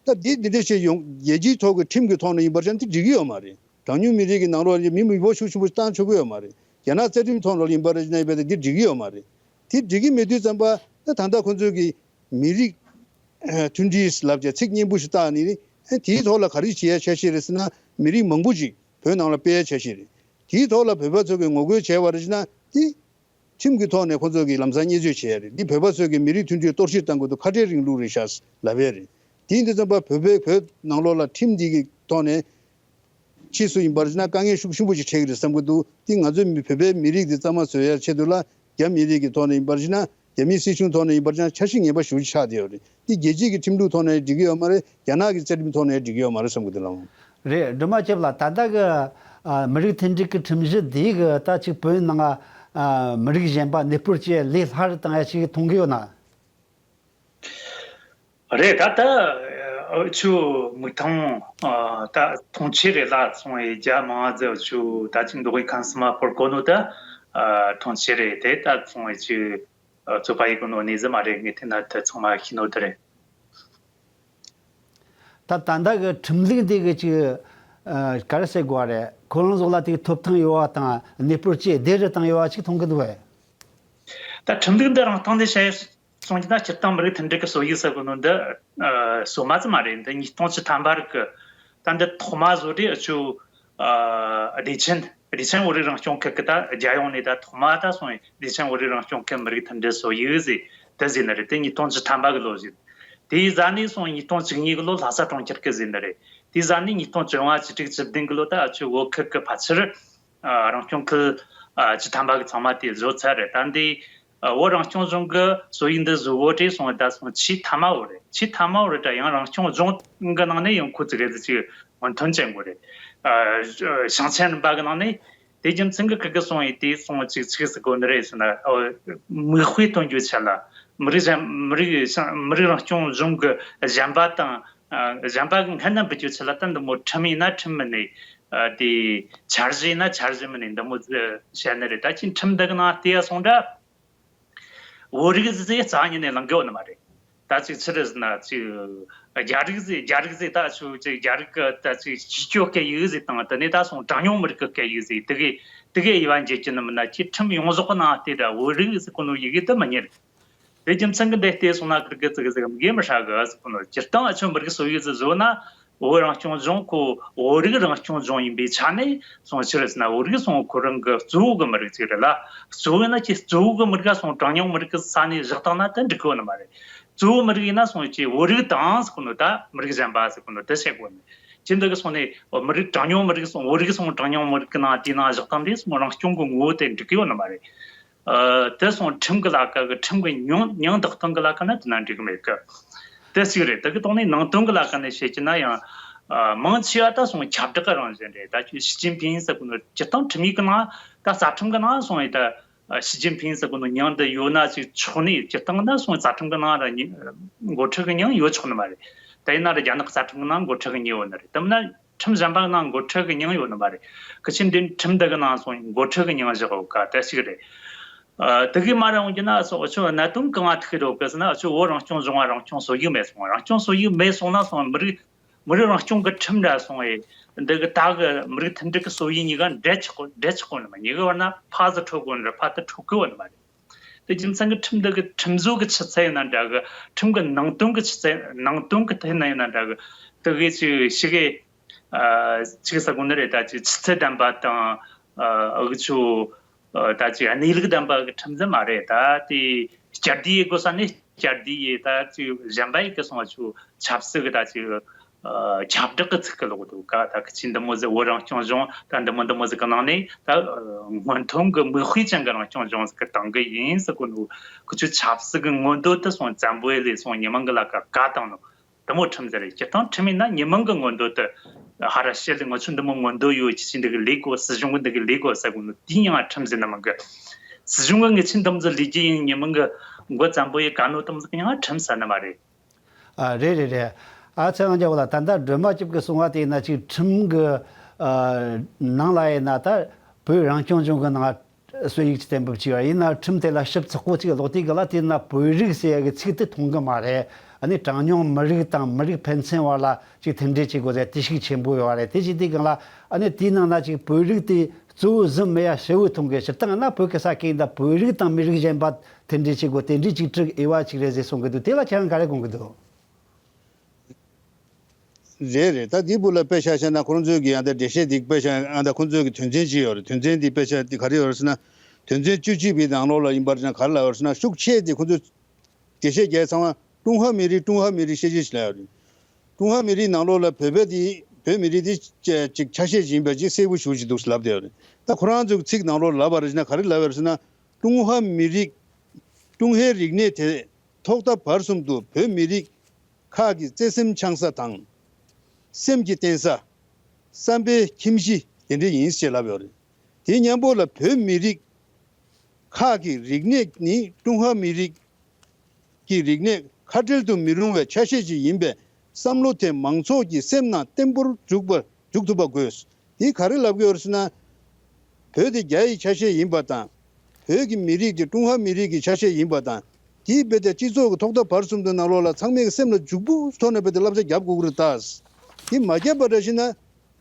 ཀྱི་འདུག་ད་འདི་འདི་འདྲ་བྱས་ཡོང་རྒྱལ་སྤྱིའི་ཐོག་གི་ཁྲིམས་ཀྱི་ཐོག་ནས་ཡིན་པར་བྱས་ན་འདི་འགྲིག་གི་ཡོད་མ་རེད། གྲངས་ཉུང་མི་རིགས་ཀྱི་ནང་ལོགས་ལ་མི་མི་འབོར་ཤུགས་ཆེན་པོ་བཏང་ཆོག་གི་ཡོད་མ་རེད། རྒྱ་ནག་རྩ་ཁྲིམས་ཐོག་ལ་ཡིན་པར་བྱས་ན་འདི་འགྲིག་གི་ཡོད་མ་རེད། དེ་འགྲིག་གི་མེད་དུས་ཙམ་པ་ད་ད་ལྟ་ཁོ་ཚོས་ཀྱི་མི་རིགས་མཐུན་སྒྲིལ་ལབ་བྱས་ཚིག་སྙན་པོ་ཞིག་བཏགས་ནས་དེའི་ཐོག་ལ་ག་རེ་བྱེད་ཡ་འཆར་གཞི་རེད་ཟེར་ན། མི་རིགས་མང་པོ་ཅིག་བོད་ནང་ལ་སྤེལ་ཡ་འཆར་གཞི་རེད། དེའི་ཐོག་ལ་བོད་པ་ཚོ་གིས་ངོ་རྒོལ་བྱས་པ་རེད་ཟེར་ན་དེ། ཁྲིམས་ཀྱི་ཐོག་ནས་ཁོ་ཚོ་གིས་ལམ་སང་བརྙས་བཅོས་བྱས་རེད། འདི་བོད་པ་ཚོ་གིས་མི་རིགས་མཐུན་སྒྲིལ་གཏོར་བཤིག་བཏང་གི་འདུག་ཁ་བྲལ་རིང་ལུགས་རེད་ཤག་ལབ་ཡས་རེད། དེ་ཡིན་དུས་ཙམ་པ་བོད་པའི་བོད་ནང་ལོགས་ལ་ཁྲིམས་འདི་གི་ཐོག་ནས་ ཕྱིས་སུ་ཡིན་པར་བྱས་ན་དཀའ་ངལ་ཤུགས་ཆེན་པོ་ཞིག་འཕྲད་ཀྱི་རེད་བསམ་གྱི་འདུག་དེ་ང་ཚོའི་མི་བོད་པའི་མི་རིགས་འདི་གཙང་མ་བཟོ་ཡ་ཆེད་དུ་ལ་རྒྱ་མི་རིགས་ཀྱི་ཐོག་ནས་ཡིན་པར་བྱས་ན། རྒྱ་མིའི་སྲིད་གཞུང་ཐོག་ནས་ཡིན་པར་བྱས་ན་འཆར་གཞི་ངེས་པ་ཞེ་པོ་ཅིག་ཆགས་བསྡད་ཡོད་རེད། འདི་རྒྱལ་སྤྱིའི་གི་ཁྲིམས་ལུགས་ཐོག་ནས་འགྲིག་གི་ཡོད་མ་རེད། རྒྱ་ནག་གི་བཅའ་ཁྲིམས་ཐོག་ནས་འགྲིག་གི་ཡོད་མ་རེད་བསམ་གི་འདུག་ལགས། རེད། སྒྲོལ་མ་སྐྱབས་ལགས། ད་ལྟ་གི་ཨ་མི་རིགས་མཐུན་སྒྲིལ་གྱི་ཁྲིམས་གཞི་འདི་གི་ད་ཅིག་བོད་ནང་ཨ་མི་རིགས་གཞན་པ་གནས་སྤོར་བྱེད་ལས་སླ་རུ་བཏང་ཡ་ཞིག་མཐོང་གི་ཡོད་ན། རེད། ད་ལྟ་ཨ་ཆུ་མིག་མཐོང་ཨ་ད་མཐོང་ཆེ་རེད་ལ་སོང་བའི་རྒྱ་མང་ཟེར་ཆུ་ད་ཅིག་མདོ་དབུས་ཁམས་གསུམ་མ་སྤོར་གོ་ནོ་ད་ཨ་མཐོང་ཆེ་རེད། དེ་ད་སོང་བའི་ཆུ་ཨ་རྩོད་པ་ཡི་གོ་ནོ་གནས་ཟིན་མ་རེད། ངས་དེ་ན་ད་ཚང་མ་ཤེས་ནོ་དེ་རེད། ད་ད་ལྟ་གི་ཁྲིམས་ལུགས་འདི་གི་ཅིག་ཨ་ག་རེ་ཟེར་དགོས་རེད། ཁོ་རང་ཚོ་ལ་དེ་ཐོབ་ཐང་ཡོད་པ་དང་གནས་སྤོར་བྱེད་བདེ་རུ་བཏང་ཡོད་པ་ཅིག་མཐོང་གི་འདུག་བས། ད་ཁྲིམས་ལུགས་འདི་རང་སྟེང་ནས་བཤད་སོང་གི་ན་སྤྱིར་བཏང་མི་རིགས་མཐུན་སྒྲིལ་གྱི་སྲོལ་ཡིག་ཟེར་གོ་ནོ་འདི་ཨ་སྲོལ་མ་ཙམ་མ་རེད། འདི་ཉིས་སྟོང་བཅུ་ཐམ་པ་རིགས་ཀྱི་ད་འདི་ཐོག་མ་བཟོ་དུས་ཨ་ཆུ་ཨ་བདེ་ཆེན་བདེ་ཆེན་བོད་རིགས་རང་སྐྱོང་ཁུལ་གྱི་ད་རྒྱལ་ཡོངས་ནས་ད་ཐོག་མ་ད་སོང་བའི་བདེ་ཆེན་བོད་རིགས་རང་སྐྱོང་ཁུལ་མི་རིགས་མཐུན་སྒྲིལ་སྲོལ་ཡིག་ཟེར་དེ་ཟེར་ནི་རེད། དེ་ཉིས་སྟོང་བཅུ་ཐམ་པ་གི་ལོ་ཟིག་དེའི་ཟ་ནས་སོང་ཉིས་སྟོང་བཅུ་གཉིས་གི་ལོ་ལྷ་ས་གྲོང་ཁྱེར་གི་ཟེར་ནི་རེད། དེའི་ཟ་ནས་ཉིས་སྟོང་བཅོ་ལྔ་བཅུ་དྲུག་བཅུ་བདུན་གི་ལོ་ད་ཨ་ཆུ་བོད་ཁུལ་གི་ཕལ་ཆེར་ཨ་རང་སྐྱོང་ཁུལ་ཨ་བཅུ་ཐམ་པ་གི་ཚང་མ་དེ་བཟོ་ཚར་རེད། ད་འདི་ཨ་བོད་རང་སྐྱོང་ལྗོངས་ཀྱི་སྲོལ་ཡིག་འདི་བཟོ་བོ་དེ་སོང་བ་ད་སོང་ཆེས་མཐའ་མ་བོ་རེད། ཆེས་མཐའ་མ་བོ་རེད། ད་ཡང་རང་སྐྱོང་ལྗོངས་ཀྱི་ནང་ནས་ཡང་ཁོ་ཚོ་གི་ཟི་ཅིག་སྔོན་ཐོན་ཅན་གོ་རེད། ཨ་ཞིང་ཆེན་རིམ་པ་གི་ནང་ནས་དེ་རྒྱུ་མཚན་གི་ཁི་གི་སོང་བའི་དེ་སོང་ཅིག་ཅིག་སི་གོ་ནི་རེད་ཟེར་ན། ཨོ་མིག་དཔེ་སྟོན་རྒྱུ་ཆེད་ལ་མི་རིགས་གཞན་མི་རིགས་ཞིང་མི་རིགས་རང་སྐྱོང་ལྗོངས་ཀྱི་གཞན་པ་དང་ཨ་གཞན་པ་གི་སྔན་ན་འབུད་རྒྱུ་ཆེད་ལ་ད་འདི་མོ་ཁྲིམས་ཡིན་ན་ཁྲིམས་མིན་ནས་ཨ་དེ་འཆར་གཞི་ཡིན་ན་འཆར་གཞི་མིན་ནས་འདི་མོ་བཤད་ནི་རེད། ད་ཅི་ཁྲིམས་འདི་གི་ནང་བལྟས་ཡ་སོང་འདྲ། བོད་རིགས་ཟེར་རྩ་ཉིད་ནས་ལང་གི་ཡོད་ནི་མ་རེད། ད་ཅིག་ཕྱི་རུ་ཟེར་ན་ཅིག་རྒྱ་རིགས་ཟེར་རྒྱ་རིགས་ཟེར་ད་ཆུ་ཅིག་རྒྱ་རིགས་ཀྱི་ད་ཅིག་སྤྱི་སྤྱོད་སྐད་ཡིག་ཟེར་དང་དེ་ནས་ད་སོང་གྲངས་ཉུང་མི་རིགས་ཀྱི་སྐད་ཡིག་ཟེར་དེ་གའི་དེ་གའི་དབྱེ་བ་འབྱེད་ཀྱི་ནི་མིན་ན། ཁྱེད་ཁྲིམས་ཡོངས་རྫོགས་ཀྱི་ནང་བལྟས་ད་བོད་རིགས་ཟེར་གོ་ནོ་ཡི་གེ་དེ་མི་རྙེད། དེ་རྒྱུ་མཚན་གྱི་འདི་བལྟས་སོང་ན་ཁིར་གི་ཙི་གི་ཙི་གི་མི་མི་ཧྲ་གི་ཟེར་གོ་ནོ། སྤྱིར་བཏང་ཨ་ཆུ་མི་རིགས་སོ་ཡི་ཟེར་བཟོ་ན། བོད་རང་སྐྱོང་ལྗོངས་ཁོ་བོད་རིགས་རང་སྐྱོང་ལྗོངས་ཡིན་པའི་ཆ་ནས་སོང་ཕྱིར་ཟེར་ན། བོད་རིགས་སོང་ཁོ་རང་གི་གཙོ་བོ་གི་མི་རིགས་ཅིག་རེད་ལ། གཙོ་བོ་ཡིན་ན་ཁྱེད་གཙོ་བོ་གི་མི་རིགས་ལ་སོང་གྲངས་ཉུང་མི་རིགས་ཀྱི་ས་ནས་བཞག་བཏང་ན་དེ་འགྲིག་གི་ཡོད་ནི་མ་རེད། གཙོ་བོ་མི་རིགས་ཡིན་ན་སོང་ཁྱེད་བོད་རིགས་དང་ཟེར་གོ་ནོ་ད་མི་རིགས་གཞན་པ་ཟེར་གོ་ནོ་དེ་བཤད་དགོས་ནི། ཁྱེད་འདི་གི་སོང་ནས་མི་རིགས་གྲངས་ཉུང་མི་རིགས་སོང་བོད་རིགས་སོང་གྲངས་ཉུང་མི་རིགས་ཀྱི་ནང་དེའི་ནང་བཞག་བཏང་དུས་སོང་རང་སྐྱོང་གི་ངོ་བོ་དེ་འགྲིག་གི་ཡོད་ནི་མ་རེད། ཨ་དེ་སོང་ཁྲིམས་ཀྱི་ལ་ཁ་གི་ཁྲིམས་ཀྱི་མྱིང་མྱིང་བཏགས་སྟངས་ཀྱི་ལ་ཁ་ན་དེ་ན་འགྲིག་གི་མེད་གི། དེ་གཅིག་རེད། དེ་གི་ཐོག་ནས་ནང་དོན་གྱི་ལ་ཁ་ནས་བཤད་ཀྱི་ན་ཡང་ཨ་མང་ཆེ་བ་ད་སོང་ཁྱབ་བསྒྲགས་ཀྱི་རང་བཞིན་རེད། ད་ཁྱོད་ཞི་ཅིན་ཕིང་ཟེར་གོ་ནོ་སྤྱིར་བཏང་ཁྲིམས་ཡིག་གི་ནང་ད་རྩ་ཁྲིམས་ཀྱི་ནང་སོང་ཡི་ད་ཨ་ཞི་ཅིན་ཕིང་ཟེར་གོ་ནོ་མྱིང་འདི་ཡོད་ན་ཅིག་ཆོག་ནི། སྤྱིར་བཏང་ན་སོང་རྩ་ཁྲིམས་ཀྱི་ནང་ར་མྱི་འགོ་ཁྲིད་ཀྱི་མྱིང་ཡོད་ཆོག་ནི་མ་རེད། ད་ཡིན་ན་ར་རྒྱ་ནག་རྩ་ཁྲིམས་ཀྱི་ནང་འགོ་ཁྲིད་ཀྱི་མྱིང་ཡོད་ནི་རེད། དེ་མིན་ན། ཁྲིམས་གཞན་པ་ནང་འགོ་ཁྲིད་ཀྱི་མྱིང་ཡོད་ནི་མ་རེད། ཁི་ཆེ་འདི་ཁྲིམས་འདི་གི་ནང་སོང་འགོ་ཁྲིད་ཀྱི་མྱིང་བཞག་ཡོད་ཀ་དེ་ཞིག་རེད། ཨ་དེ་གི་མ་ར་འོང་རྒྱུ་ན་སོ་འུ་ཆོ་གནད་དོན་གང་ང་ཐུག་གི་རེད་ཟེར་ན། འུ་ཆོ་བོད་རང་སྐྱོང་ལྗོངས་ང་རང་སྐྱོང་སྲོལ་ཡིག་མེད་སོང་། རང་སྐྱོང་སྲོལ་ཡིག་མེད་སོང་ན་སོང་མི་རིགས་མི་རིགས་རང་སྐྱོང་གི་ཁྲིམས་འདྲ་སོང་ཨེ་འདི་གི་ད་གི་མི་རིགས་མཐུན་སྒྲིལ་གི་སྲོལ་ཡིག་གཉིས་ཀ་འབྲེལ་ཆོག་གོ་འབྲེལ་ཆོག་གོ་ནི་མ། གཉིས་ཀ་བར་ན་ཕར་ཟིག་འཕྲོད་དགོས་ནི་རེད། ཕར་དེ་འཕྲོད་གི་ཡོད་ནི་མ་རེད། དེ་རྒྱུ་མཚན་གྱི་ཁྲིམས་འདི་གི་ཁྲིམས་བཟོ་གི་ཆུ་ཚད་ཡིན་ན་འདྲ་གི། ཁྲིམས་གི་ནང་དོན་གི་ཆུ་ཚད་ནང་དོན་གི་ཐད་ན་ཡིན་ན་འདྲ་གི། དེ་གི་ཅིག་ཞིག་གི་ཨ་ཅིག་ས་གོ་ནི་རེད། ད་ཅིག་ཆུ་ཚད་ལྡན་པ་དང་ཨ་འུ་ཆོ་ཨ་ད་ཅིག་གནས་ལུགས་ལྡན་པ་གི་ཁྲིམས་འཛིན་མ་རེད། ད་དེ་བསྐྱར་ཟློས་ཡེད་དགོས་ས་ནས་བསྐྱར་ཟློས་ཡེད། ད་ཅིག་གཞན་པ་ཡི་གི་སོང་ང་ཆོ་ཆབ་སྲིད་གི་ད་ཅིག་ཨ་ཁྱབ་བསྒྲགས་ཀྱི་ཚིག་གི་ལོག་འདུག་ག་ད་གི་ཆིན་འདི་མོ་ཟིག་བོད་རང་སྐྱོང་ལྗོངས་ད་འདི་མོ་འདི་མོ་ཟིག་གི་ནང་ནས་ད་ཨ་སྔོན་ཐོན་གི་མིག་དཔེ་ཅན་གི་རང་སྐྱོང་ལྗོངས་ཟིག་གི་དང་གི་ཡིན་ཟེར་གོ་ནོ། ཁི་ཆོ་ཆབ་སྲིད་གི་མངོན་འདོད་དེ་སོང་བཙན་པོ་ཡི་ལས་སོང་ཉི་མ་གི་ལ་ཀ་བཀའ་བཏང་ནོ། འདི་མོ་ཁྲིམས་ཟེར་རེད། སྤྱིར་བཏང་ཁྲིམས་ཡིན་ན་ཉི་མ་གི་མངོན་འདོད་དེ་ཧ་ར་བཤད་ལས་ང་ཆོ་འདི་མོ་མངོན་འདོད་ཡོད། ཁྱི་ཆིན་འདི་གི་ལས་གོ་སྲིད་གཞུང་གི་འདི་གི་ལས་གོ་ཟེར་གོ་ནོ། དེའི་ཡང་ཁྲིམས་ཟེར་ནི་མ་གི། སྲིད་གཞུང་གི་ངི་ཆིན་འདི་མོ་ཟིག་ལས་རྒྱུ་ཡིན། ཉི་མ་གི་མགོ་བཙན་པོ་ཡི་བཀའ་ནོ་དེ་མོ་ཟིག་ཡང་ཁྲིམས་ཟེར་ནི་མ་རེད། ཨ་རེད་རེད་རེད། ཨ་ཚེ་དབང་རྒྱལ་པོ་ལགས། ད་ལྟ་སྒྲོལ་མ་སྐྱབས་ཀྱིས་གསུངས་པ་དེ་ཡིན་ན་ཅིག་ཁྲིམས་ཀྱི་ཨ་ནང་ལ་ཡིན་ན་ད་བོད་རང་སྐྱོང་ལྗོངས་ཀྱི་ནང་སྲོལ་ཡིག་ཅིག་གཏན་འབེབས་བྱས་པ་ཡིན་ན། ཁྲིམས་དེ་ལ་ཞིབ་ཚགས་པོ་ཅིག་ཀློག་དུས་ག་ལ་དེ་ན་བོད་རིགས་ཟེར་ཡ་གི་ཚིག་དེ་མཐོང་གི་མ་རེད། ཨ་ནི་གྲངས་ཉུང་མི་རིགས་དང་མི་རིགས་ཕན་ཚུན་བར་ལ་ཅིག་མཐུན་སྒྲིལ་བྱེད་དགོས་ཟེར་དེ་ཞིག་ཆེན་པོ་ཡོད་རེད། དེ་བྱེད་དུས་ག་ལ་ཨ་ནི་དེའི་ནང་ན་ཅིག་བོད་རིགས་དེ་གཙོ་བོ་ཟིན་མེད་ཡ་ཞེ་པོ་མཐོང་གི། སྤྱིར་བཏང་ན་བོད་གི་ས་ཁུལ་ད་བོད་རིགས་དང་མི་རིགས་གཞན་པ་མཐུན་སྒྲིལ་བྱེད་དགོས། དེ་འདྲའི་ཅིག་དྲུག་དབྱེ་བ་ཅིག་རེད་ཟེར་གསུང་གི་འདུག་དེ་ལ་ཁྱེད་རང་ག་རེ་དགོངས་གི་འདུག་རེད་རེད། ད་འདི་བུ་ལ་དཔེ་ཆ་བཤད་ན་ཁོང་ཚོའི་གི་ཡང་ད་འགྲེལ་བཤད་འདི་དཔེ་ཆ་ཡང་ད་ཁོང་ཚོའི་གི་དོན་ཚན་ཅིག་ཡོད་རེད། དོན་ཚན་འདི་དཔེ་ཆ་འདི་ག་རེ་ཡོད་རེད་ཟེར་ན། དོན་ཚན་བཅུ་གཅིག་པའི་ནང་ལོགས་ལ་ཡིན་པར་བྱས་ན་ག་རེ་ལབ་ཡོད་རེད་ཟེར་ན། ཤུགས་ཆེ་དེ་ཁོང་ཚོས་འགྲེལ་བཤད་རྒྱག་ཚང་མ་ཀྲུང་ཧྭ་མི་རིགས་ཀྲུང་ཧྭ་མི་རིགས་ཤེས་བྱ་ཞིག་ལབ་ཡོད་རེད། ཀྲུང་ཧྭ་མི་རིགས་ནང་ལོགས་ལ་བོད་པ་དེ་ བོད་མི་རིགས་འདི་ཅིག་ཆ་ཤས་ཅིག་ཡིན་པ་ཅིག་གསལ་པོ་ཞེ་པོ་ཅིག་འདུག་ལབ་བསྡད་ཡོད་རེད། ད་ཁོ་རང་ཚོའི་ཚིག་ནང་ལོགས་ལབ་པ་རེད་ཟེར་ན་ག་རེ་ལབ་ཡོད་རེད་ཟེར་ན། ཀྲུང་ཧྭ་མི་རིགས། ཀྲུང་ཧྭའི་རིག་གནས་དེ་ཐོག་མཐའ་བར་གསུམ་དུ་བོད་མི་རིགས་ཁག་གི་བརྩེ་སེམས་འཆང་ས་དང་། སེམས་ཀྱི་རྟེན་ས། བསམ་པའི་ཁྱིམ་གཞི་དེ་འདྲ་ཡིན་ཞེས་ལབ་ཡོད་རེད། དེ་མཉམ་པོ་ལ་བོད་མི་རིགས་ཁག་གི་རིག་གནས་ནི་ཀྲུང་ཧྭ་མི་རིགས་ཀྱི་རིག་གནས་ཁ་བྲལ་དུ་མི་རུང་བའི་ཆ་ཤས་ཤིག་ཡིན་པའི་བསམ་བློ་དེ་མང་ཚོགས་ཀྱི་སེམས་ནང་བརྟན་པོར་འཇུག་པ་འཇུག་ཐུབ་པ་དགོས། དེ་ག་རེ་ལབ་ཀྱི་ཡོད་རེད་ཟེར་ན། བོད་དེ་རྒྱ་ཡི་ཆ་ཤས་ཡིན་པ་དང་། བོད་ཀྱི་མི་རིགས་དེ་ཀྲུང་ཧྭ་མི་རིགས་ཀྱི་ཆ་ཤས་ཡིན་པ་དང་། དེའི་བོད་དེ་སྤྱི་ཚོགས་ཀྱི་ཐོག་མཐའ་བར་གསུམ་དུ་ནང་ལོགས་ལ་ཚང་མའི་སེམས་ལ་འཇུག་པོ་ཐོག་ནས་བོད་དེ་བསླབ་བྱ་རྒྱབ་དགོས་ཀྱི་རེད་ད། དེ་མ་རྒྱབ་པ་འདྲ་ཞིག་ན།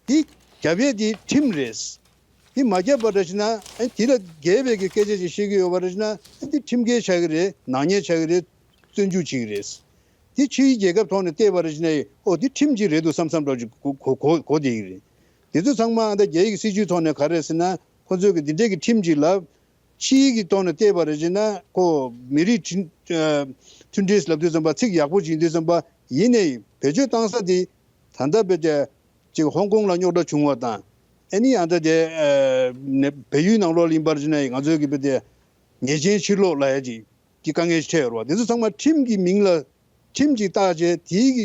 དེ་རྒྱབ་ཡས་དེ་ཁྲིམས་རེད། དེ་མ་རྒྱབ་པ་འདྲ་ཞིག་ན། ཨེ་དེ་ལ་འགལ་བའི་གི་སྐད་ཆ་ཞིག་བཤད་ཀྱི་ཡོད་པ་འདྲ་ཞིག་ན། ཨེ་དེ་ཁྲིམས་འགལ་ཆགས་ཀྱི་རེད། ནག་ཉེས་ཆགས་ཀྱི་རེད། བཙོན་འཇུག་བྱེད་ཀྱི་རེད། དེ་ཕྱིའི་རྒྱལ་ཁབ་ཐོག་ནས་བལྟས་པ་རེད་ཟེར་ནས་ཨོ་དེ་ཁྲིམས་ཅིག་རེད་འདུག་བསམ་བསམ་འདྲ་ཅིག་གོ་གོ་གོ་བསྡད་ཀྱི་རེད། དེ་ཚོ་ཚང་མ་ཨ་ད་རྒྱ་ཡིག་སྲིད་ཇུས་ཐོག་ནས་ག་རེ་རེད་ཟེར་ན། ཁོ་ཚོས་གི་འདི་འདྲའི་གི་ཁྲིམས་ཅིག་ལ་ཕྱིའི་གི་ཐོག་ནས་བལྟས་པ་རེད་ཟེར་ན་ཁོ་མི་རིགས་མཐུན་ཨ་མཐུན་སྒྲིལ་ལབ་དུས་ཙམ་པ་ཚིག་ཡག་པོ་ཅིག་ཡིན་དུས་ཙམ་པ་ཡིན་ནའི་བེད་སྤྱོད་བཏང་ས་དེ་ད་ལྟ་བེད་སྤྱད་ཅིག་ཧོང་ཀོང་ལ་རྙོག་དྲ་བྱུང་བ་དང་། ཨ་ནི་ཨ་ད་དེ་ཨ་ནས་བལ་ཡུལ་ནང་ལོགས་ལ་ཡིན་པ་རེད་ཟེར་ན་ང་ཚོས་གི་བེད་དེ་ཉེས་ཅན་ཕྱིར་སློག་ལབ་ཡ་ཅིག་གི་དཀའ་ངལ་ཞིག་འཕྲད་ཡོད་རེད་བ། དེ་ཚོ་ཚང་མ་ཁྲིམས་ཀྱི་མིང་ལ་ཁྲིམས་ཅིག་བཏགས་བྱས་དེའི་གི་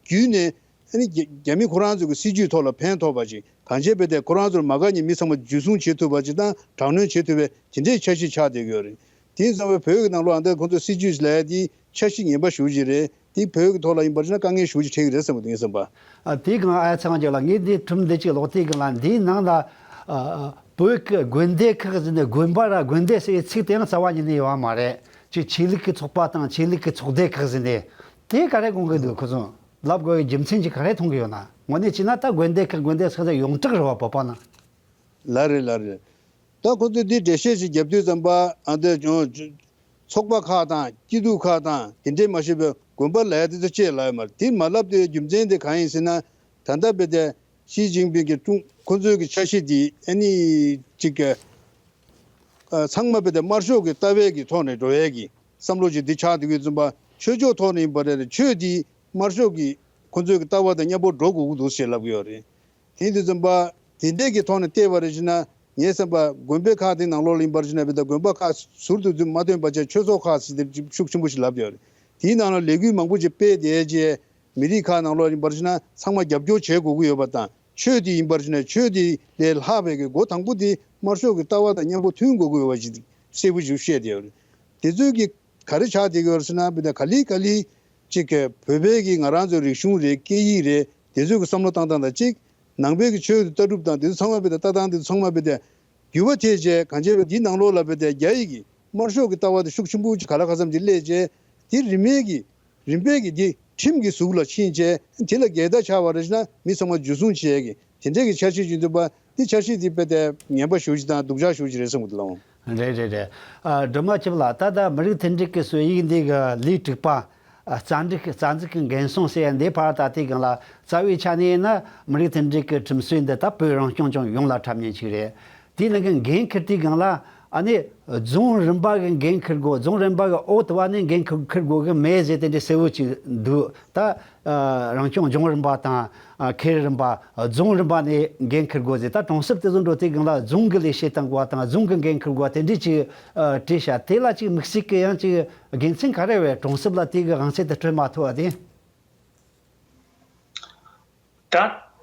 བརྒྱུད་ནས་ཨ་ནི་རྒྱ་རྒྱ་མི་ཁོ་རང་ཚོ་གི་སྲིད་ཇུས་ཐོག་ལ་ཕན་ཐོགས་པ་ཅིག་གང་བྱས་པས་དེ་ཁོ་རང་ཚོར་མ་དགའ་མཁན་མི་ཚང་མ་འཇུ་བཟུང་བྱེད་ཐུབ་པ་ཅིག་དང་དྲག་གནོན་བྱེད་ཐུབ་པའི་དེ་འདྲའི་འཆར་གཞི་ཆགས་བསྡད་ཀྱི་ཡོད་རེད། དེ་ཡིན་ཙང་བས་བོད་ཀྱི་ནང་ལོགས་ཨ་འདྲ་ཁོ་ཚོ་སྲིད་ཇུས་ལབ་ཡ་དེ་འཆར་གཞི་ངན་པ་ཞེ་པོ་ཅིག་རེད། དེ་བོད་ཀྱི་ཐོག་ལ་ཡིན་པར་བྱས་ན་དཀའ་ངལ་ཞེ་པོ་ཅིག་འཕྲད་ཀྱི་རེད་བསམ་གི་འདུག་ངས་བསམ་པ། ཨ་དེའི་སྒང་ཨ་ཚང་རྒྱབ་ལ་ངས་འདི་ཁྲིམས་འདི་གཅིག་ཀློག་དེའི་སྒང་ལ་འདིའི་ནང་ལ་ཨ་བོད་ཀྱི་དགོན་སྡེ་ཁག་ཟེར་ནས་དགོན་པ་ར་དགོན་སྡེ་ཟེར་བའི་ཚིག་དེ་ཡང་རྩ་བ་ཉིད་ནས་ཡོད་པ་མ་རེད། ཅིག་ཆོས་ལུགས་ཀྱི་ཚོགས་པ་དང་ཆོས་ལུགས་ཀྱི་ཚོགས་སྡེ་ཁག་ཟེར་ནས་དེ་ག་རེ་དགོངས་ཀྱི་འདུག་ཁོ་ཚོ་ལབ་དགོས་པའི་རྒྱུ་མཚན་གྱིས་ག་རེ་མཐོང་གི་ཡོད་ན། དངོས་གནས་བྱས་ན་ད་དགོན་སྡེ་ཁག་དགོན་སྡེ་ཁག་ཟེར་ཡོངས་གྲགས་རེད་བ་བོད་པ་ན། ལགས་རེད་ལགས་རེད། ད་ཁོ་ཚོས་འདི་འགྲེལ་བཤད་ཅིག་རྒྱབ་དུས་ཙམ་པ་ཨ་འདི་ཚོགས་པ་ཁག་དང་སྐྱིད་སྡུག་ཁག་དང་དེ་འདྲས་མ་བྱས་པའི་དགོན་པ་ལབ་ཡ་དེ་ཚོ་བཅས་ལབ་ཡ་མ་རེད། དེ་མ་ལབ་དེ་རྒྱུ་མཚན་དེ་གང་ཡིན་ཟེར་ན། ད་ལྟ་བས་དེ་ཞི་ཅིན་ཕིང་གི་ཀྲུང་ཁོ་ཚོའི་གི་འཆར་གཞི་དེ་ཨ་ནི་ཅིག་གི་ཨ་ཚང་མ་བས་དེ་དམར་ཤོག་གི་ལྟ་བའི་གི་ཐོག་ནས་འགྲོ་ཡས་གི་བསམ་བློ་ཅིག་འདི་ཆགས་འདུག་གི་ཙམ་པ་ཆོས་ཕྱོགས་ཐོག་ནས་ཡིན་པ་རེད། ཆོས་དེ་དམར་ཤོག་གི་ཁོ་ཚོའི་གི་ལྟ་བ་དང་མཉམ་པོ་འགྲོ་དགོས་ཀྱི་འདུག་ཞེས་ལབ་ཀྱི་ཡོད་རེད། དེ་དུས་ཙམ་པ་དེ་འདྲས་ཀྱི་ཐོག་ནས་བལྟས་པ་རེད་ཅེ་ན། ངའི་བསམ་པ་དགོན་པའི་ཁག་དེ་ནང་ལོགས་ལ་ཡིན་པར་ཅེ་ན་བི་ད་དགོན་པ་ཁག་ཟུར་དུ་ཚུར་མ་ཐོན་པ་བྱས་ཆོས་ཚོགས་ཁག་ཟེར་ཏེ་ཤུགས་ཆེན་པོ་ཞིག་ལབ་ཡོད་རེད། དེའི་ནང་ལ་ལས་འགུལ་མང་པོ་ཞིག་སྤེལ་བསྡད་རྗེས་མི་རིགས་ཁག་ནང་ལོགས་ཡིན་པར་ཅེ་ན་ཚང་མ་རྒྱབ་སྐྱོར་བྱེད་དགོས་ཀྱི་ཡོད་པ་དང་། ཆོས་དེ་ཡིན་པར་ཅེ་ན་ཆོས་དེ་ལས་ལྷག་པའི་གི་འགོ་དང་པོ་དེ་དམར་ཤོག་གི་ལྟ་བ་དང་མཉམ་པོ་མཐུན་དགོས་ཀྱི་ཡོད་པ་ཞིག་གསལ་པོ་ཞིག་བཤད་བསྡད་ཡོད་རེད། དེ་ཚོའི་གི་ག་རེ་ཆགས་བསྡད་ཀྱི་ཡོད་རེད་ཟེར་ན་བི་ད་ག་ལེ་ག་ལེ་ཅིག་གི་བོད་པའི་གི་ང་རང་ཚོའི་རིག་གཞུང་རེད། སྐད་ཡིག་རེད། དེ་ཚོའི་གི་བསམ་བློ་བཏང་སྟངས་དང་གཅིག་ནང་པའི་གི་ཆོས་ཀྱི་ལྟ་གྲུབ་དང་དེ་ཚོ་ཚང་མ་བི་ད་ལྟ་སྟངས་དེ་ཚོ་ཚང་མ་བི་ད་འགྱུར་བ་ཐེབས་རྗེས་གང་བྱས་པ་འདིའི་ནང་ལོགས་ལ་བི་ད་རྒྱ་ཡིག་གི་དམར་ཤོག་གི་ལྟ་བ་དེ་ཤུགས་ཆེན་པོ་ཅིག་ག་ལ་ག་ཙམ་ཅིག་སླེབས་རྗེས་དེ་རིན་མེད་ཀྱི་རིམ་པས་ཀྱི་འདི་ཁྲིམས་ཀྱི་གཟུགས་ལ་ཕྱིན་བྱས་དེ་ལ་འགལ་ཟླ་ཆགས་པ་རེད་ན་མི་ཚང་མ་འཇུ་བཟུང་བྱེད་ཀྱི་དེ་འདྲས་ཀྱི་འཆར་གཞི་ཅིག་འདུག་པ། འདི་འཆར་གཞི་འདི་དཔེ་དེ་ངན་པ་ཞེ་པོ་ཅིག་དང་སྡུག་ཅག་ཞེ་པོ་ཅིག་རེད་བསམ་གི་འདུག་ལགས། རེད་རེད་རེད། ཨ་སྒྲོལ་མ་སྐྱབས་ལགས། ད་ལྟ་མི་རིགས་མཐུན་སྒྲིལ་གྱི་སྲོལ་ཡིག་འདི་གི་ལས་དྲུག་པ། ཨ་རྩ་འཛུགས་རྩ་འཛུགས་ཀྱི་འགན་སྲུང་ཟེར་ཡ་འདི་ཕར་ད་ལྟའི་སྒང་ལ་རྩ་བའི་ཆ་ནས་ཡིན་ན་མི་རིགས་མཐུན་སྒྲིལ་གྱི་ཁྲིམས་སྲོལ་འདི་ད་བོད་རང་སྐྱོང་ལྗོངས་ཡོངས་ལ་འཁྲབ་མཁན་ཞིག་རེད། དེའི་ནང་གི་འགན་འཁུར་དུས་སྒང་ལ་ཨ་ནི་རྫོང་རིམ་པ་གི་འགན་འཁུར་དགོས། རྫོང་རིམ་པ་གི་འོག་ཏུ་བ་ནས་འགན་འཁུར་འཁུར་དགོས་གི་མེད་ཟེར་དེ་འདྲའི་གསལ་བོ་ཅིག་འདུག་ད་ཨ་རང་སྐྱོང་ལྗོངས་རིམ་པ་དང་ཨ་ཁུལ་རིམ་པ་རྫོང་རིམ་པ་ནས་འགན་འཁུར་དགོས་ཟེར། ད་གྲོང་གསེབ་དེ་ཚོ་འགྲོ་དུས་སྒང་ལ་རྫོང་གི་ལས་བྱེད་བཏང་དགོས་པ་དང་རྫོང་གི་འགན་འཁུར་དགོས་པ་དེ་འདྲའི་ཅིག་ཨ་བྲིས་ཤག་དེ་ལ་ཅིག་དམིགས་བསལ་གི་ཡང་ཅིག་དགེ་མཚན་ག་རེ་བས་གྲོང་གསེབ་ལ་དེ་གི་དབང་ཚད་དེ་སྤྲོད་མ་ཐུབ་པ་དེ། ད་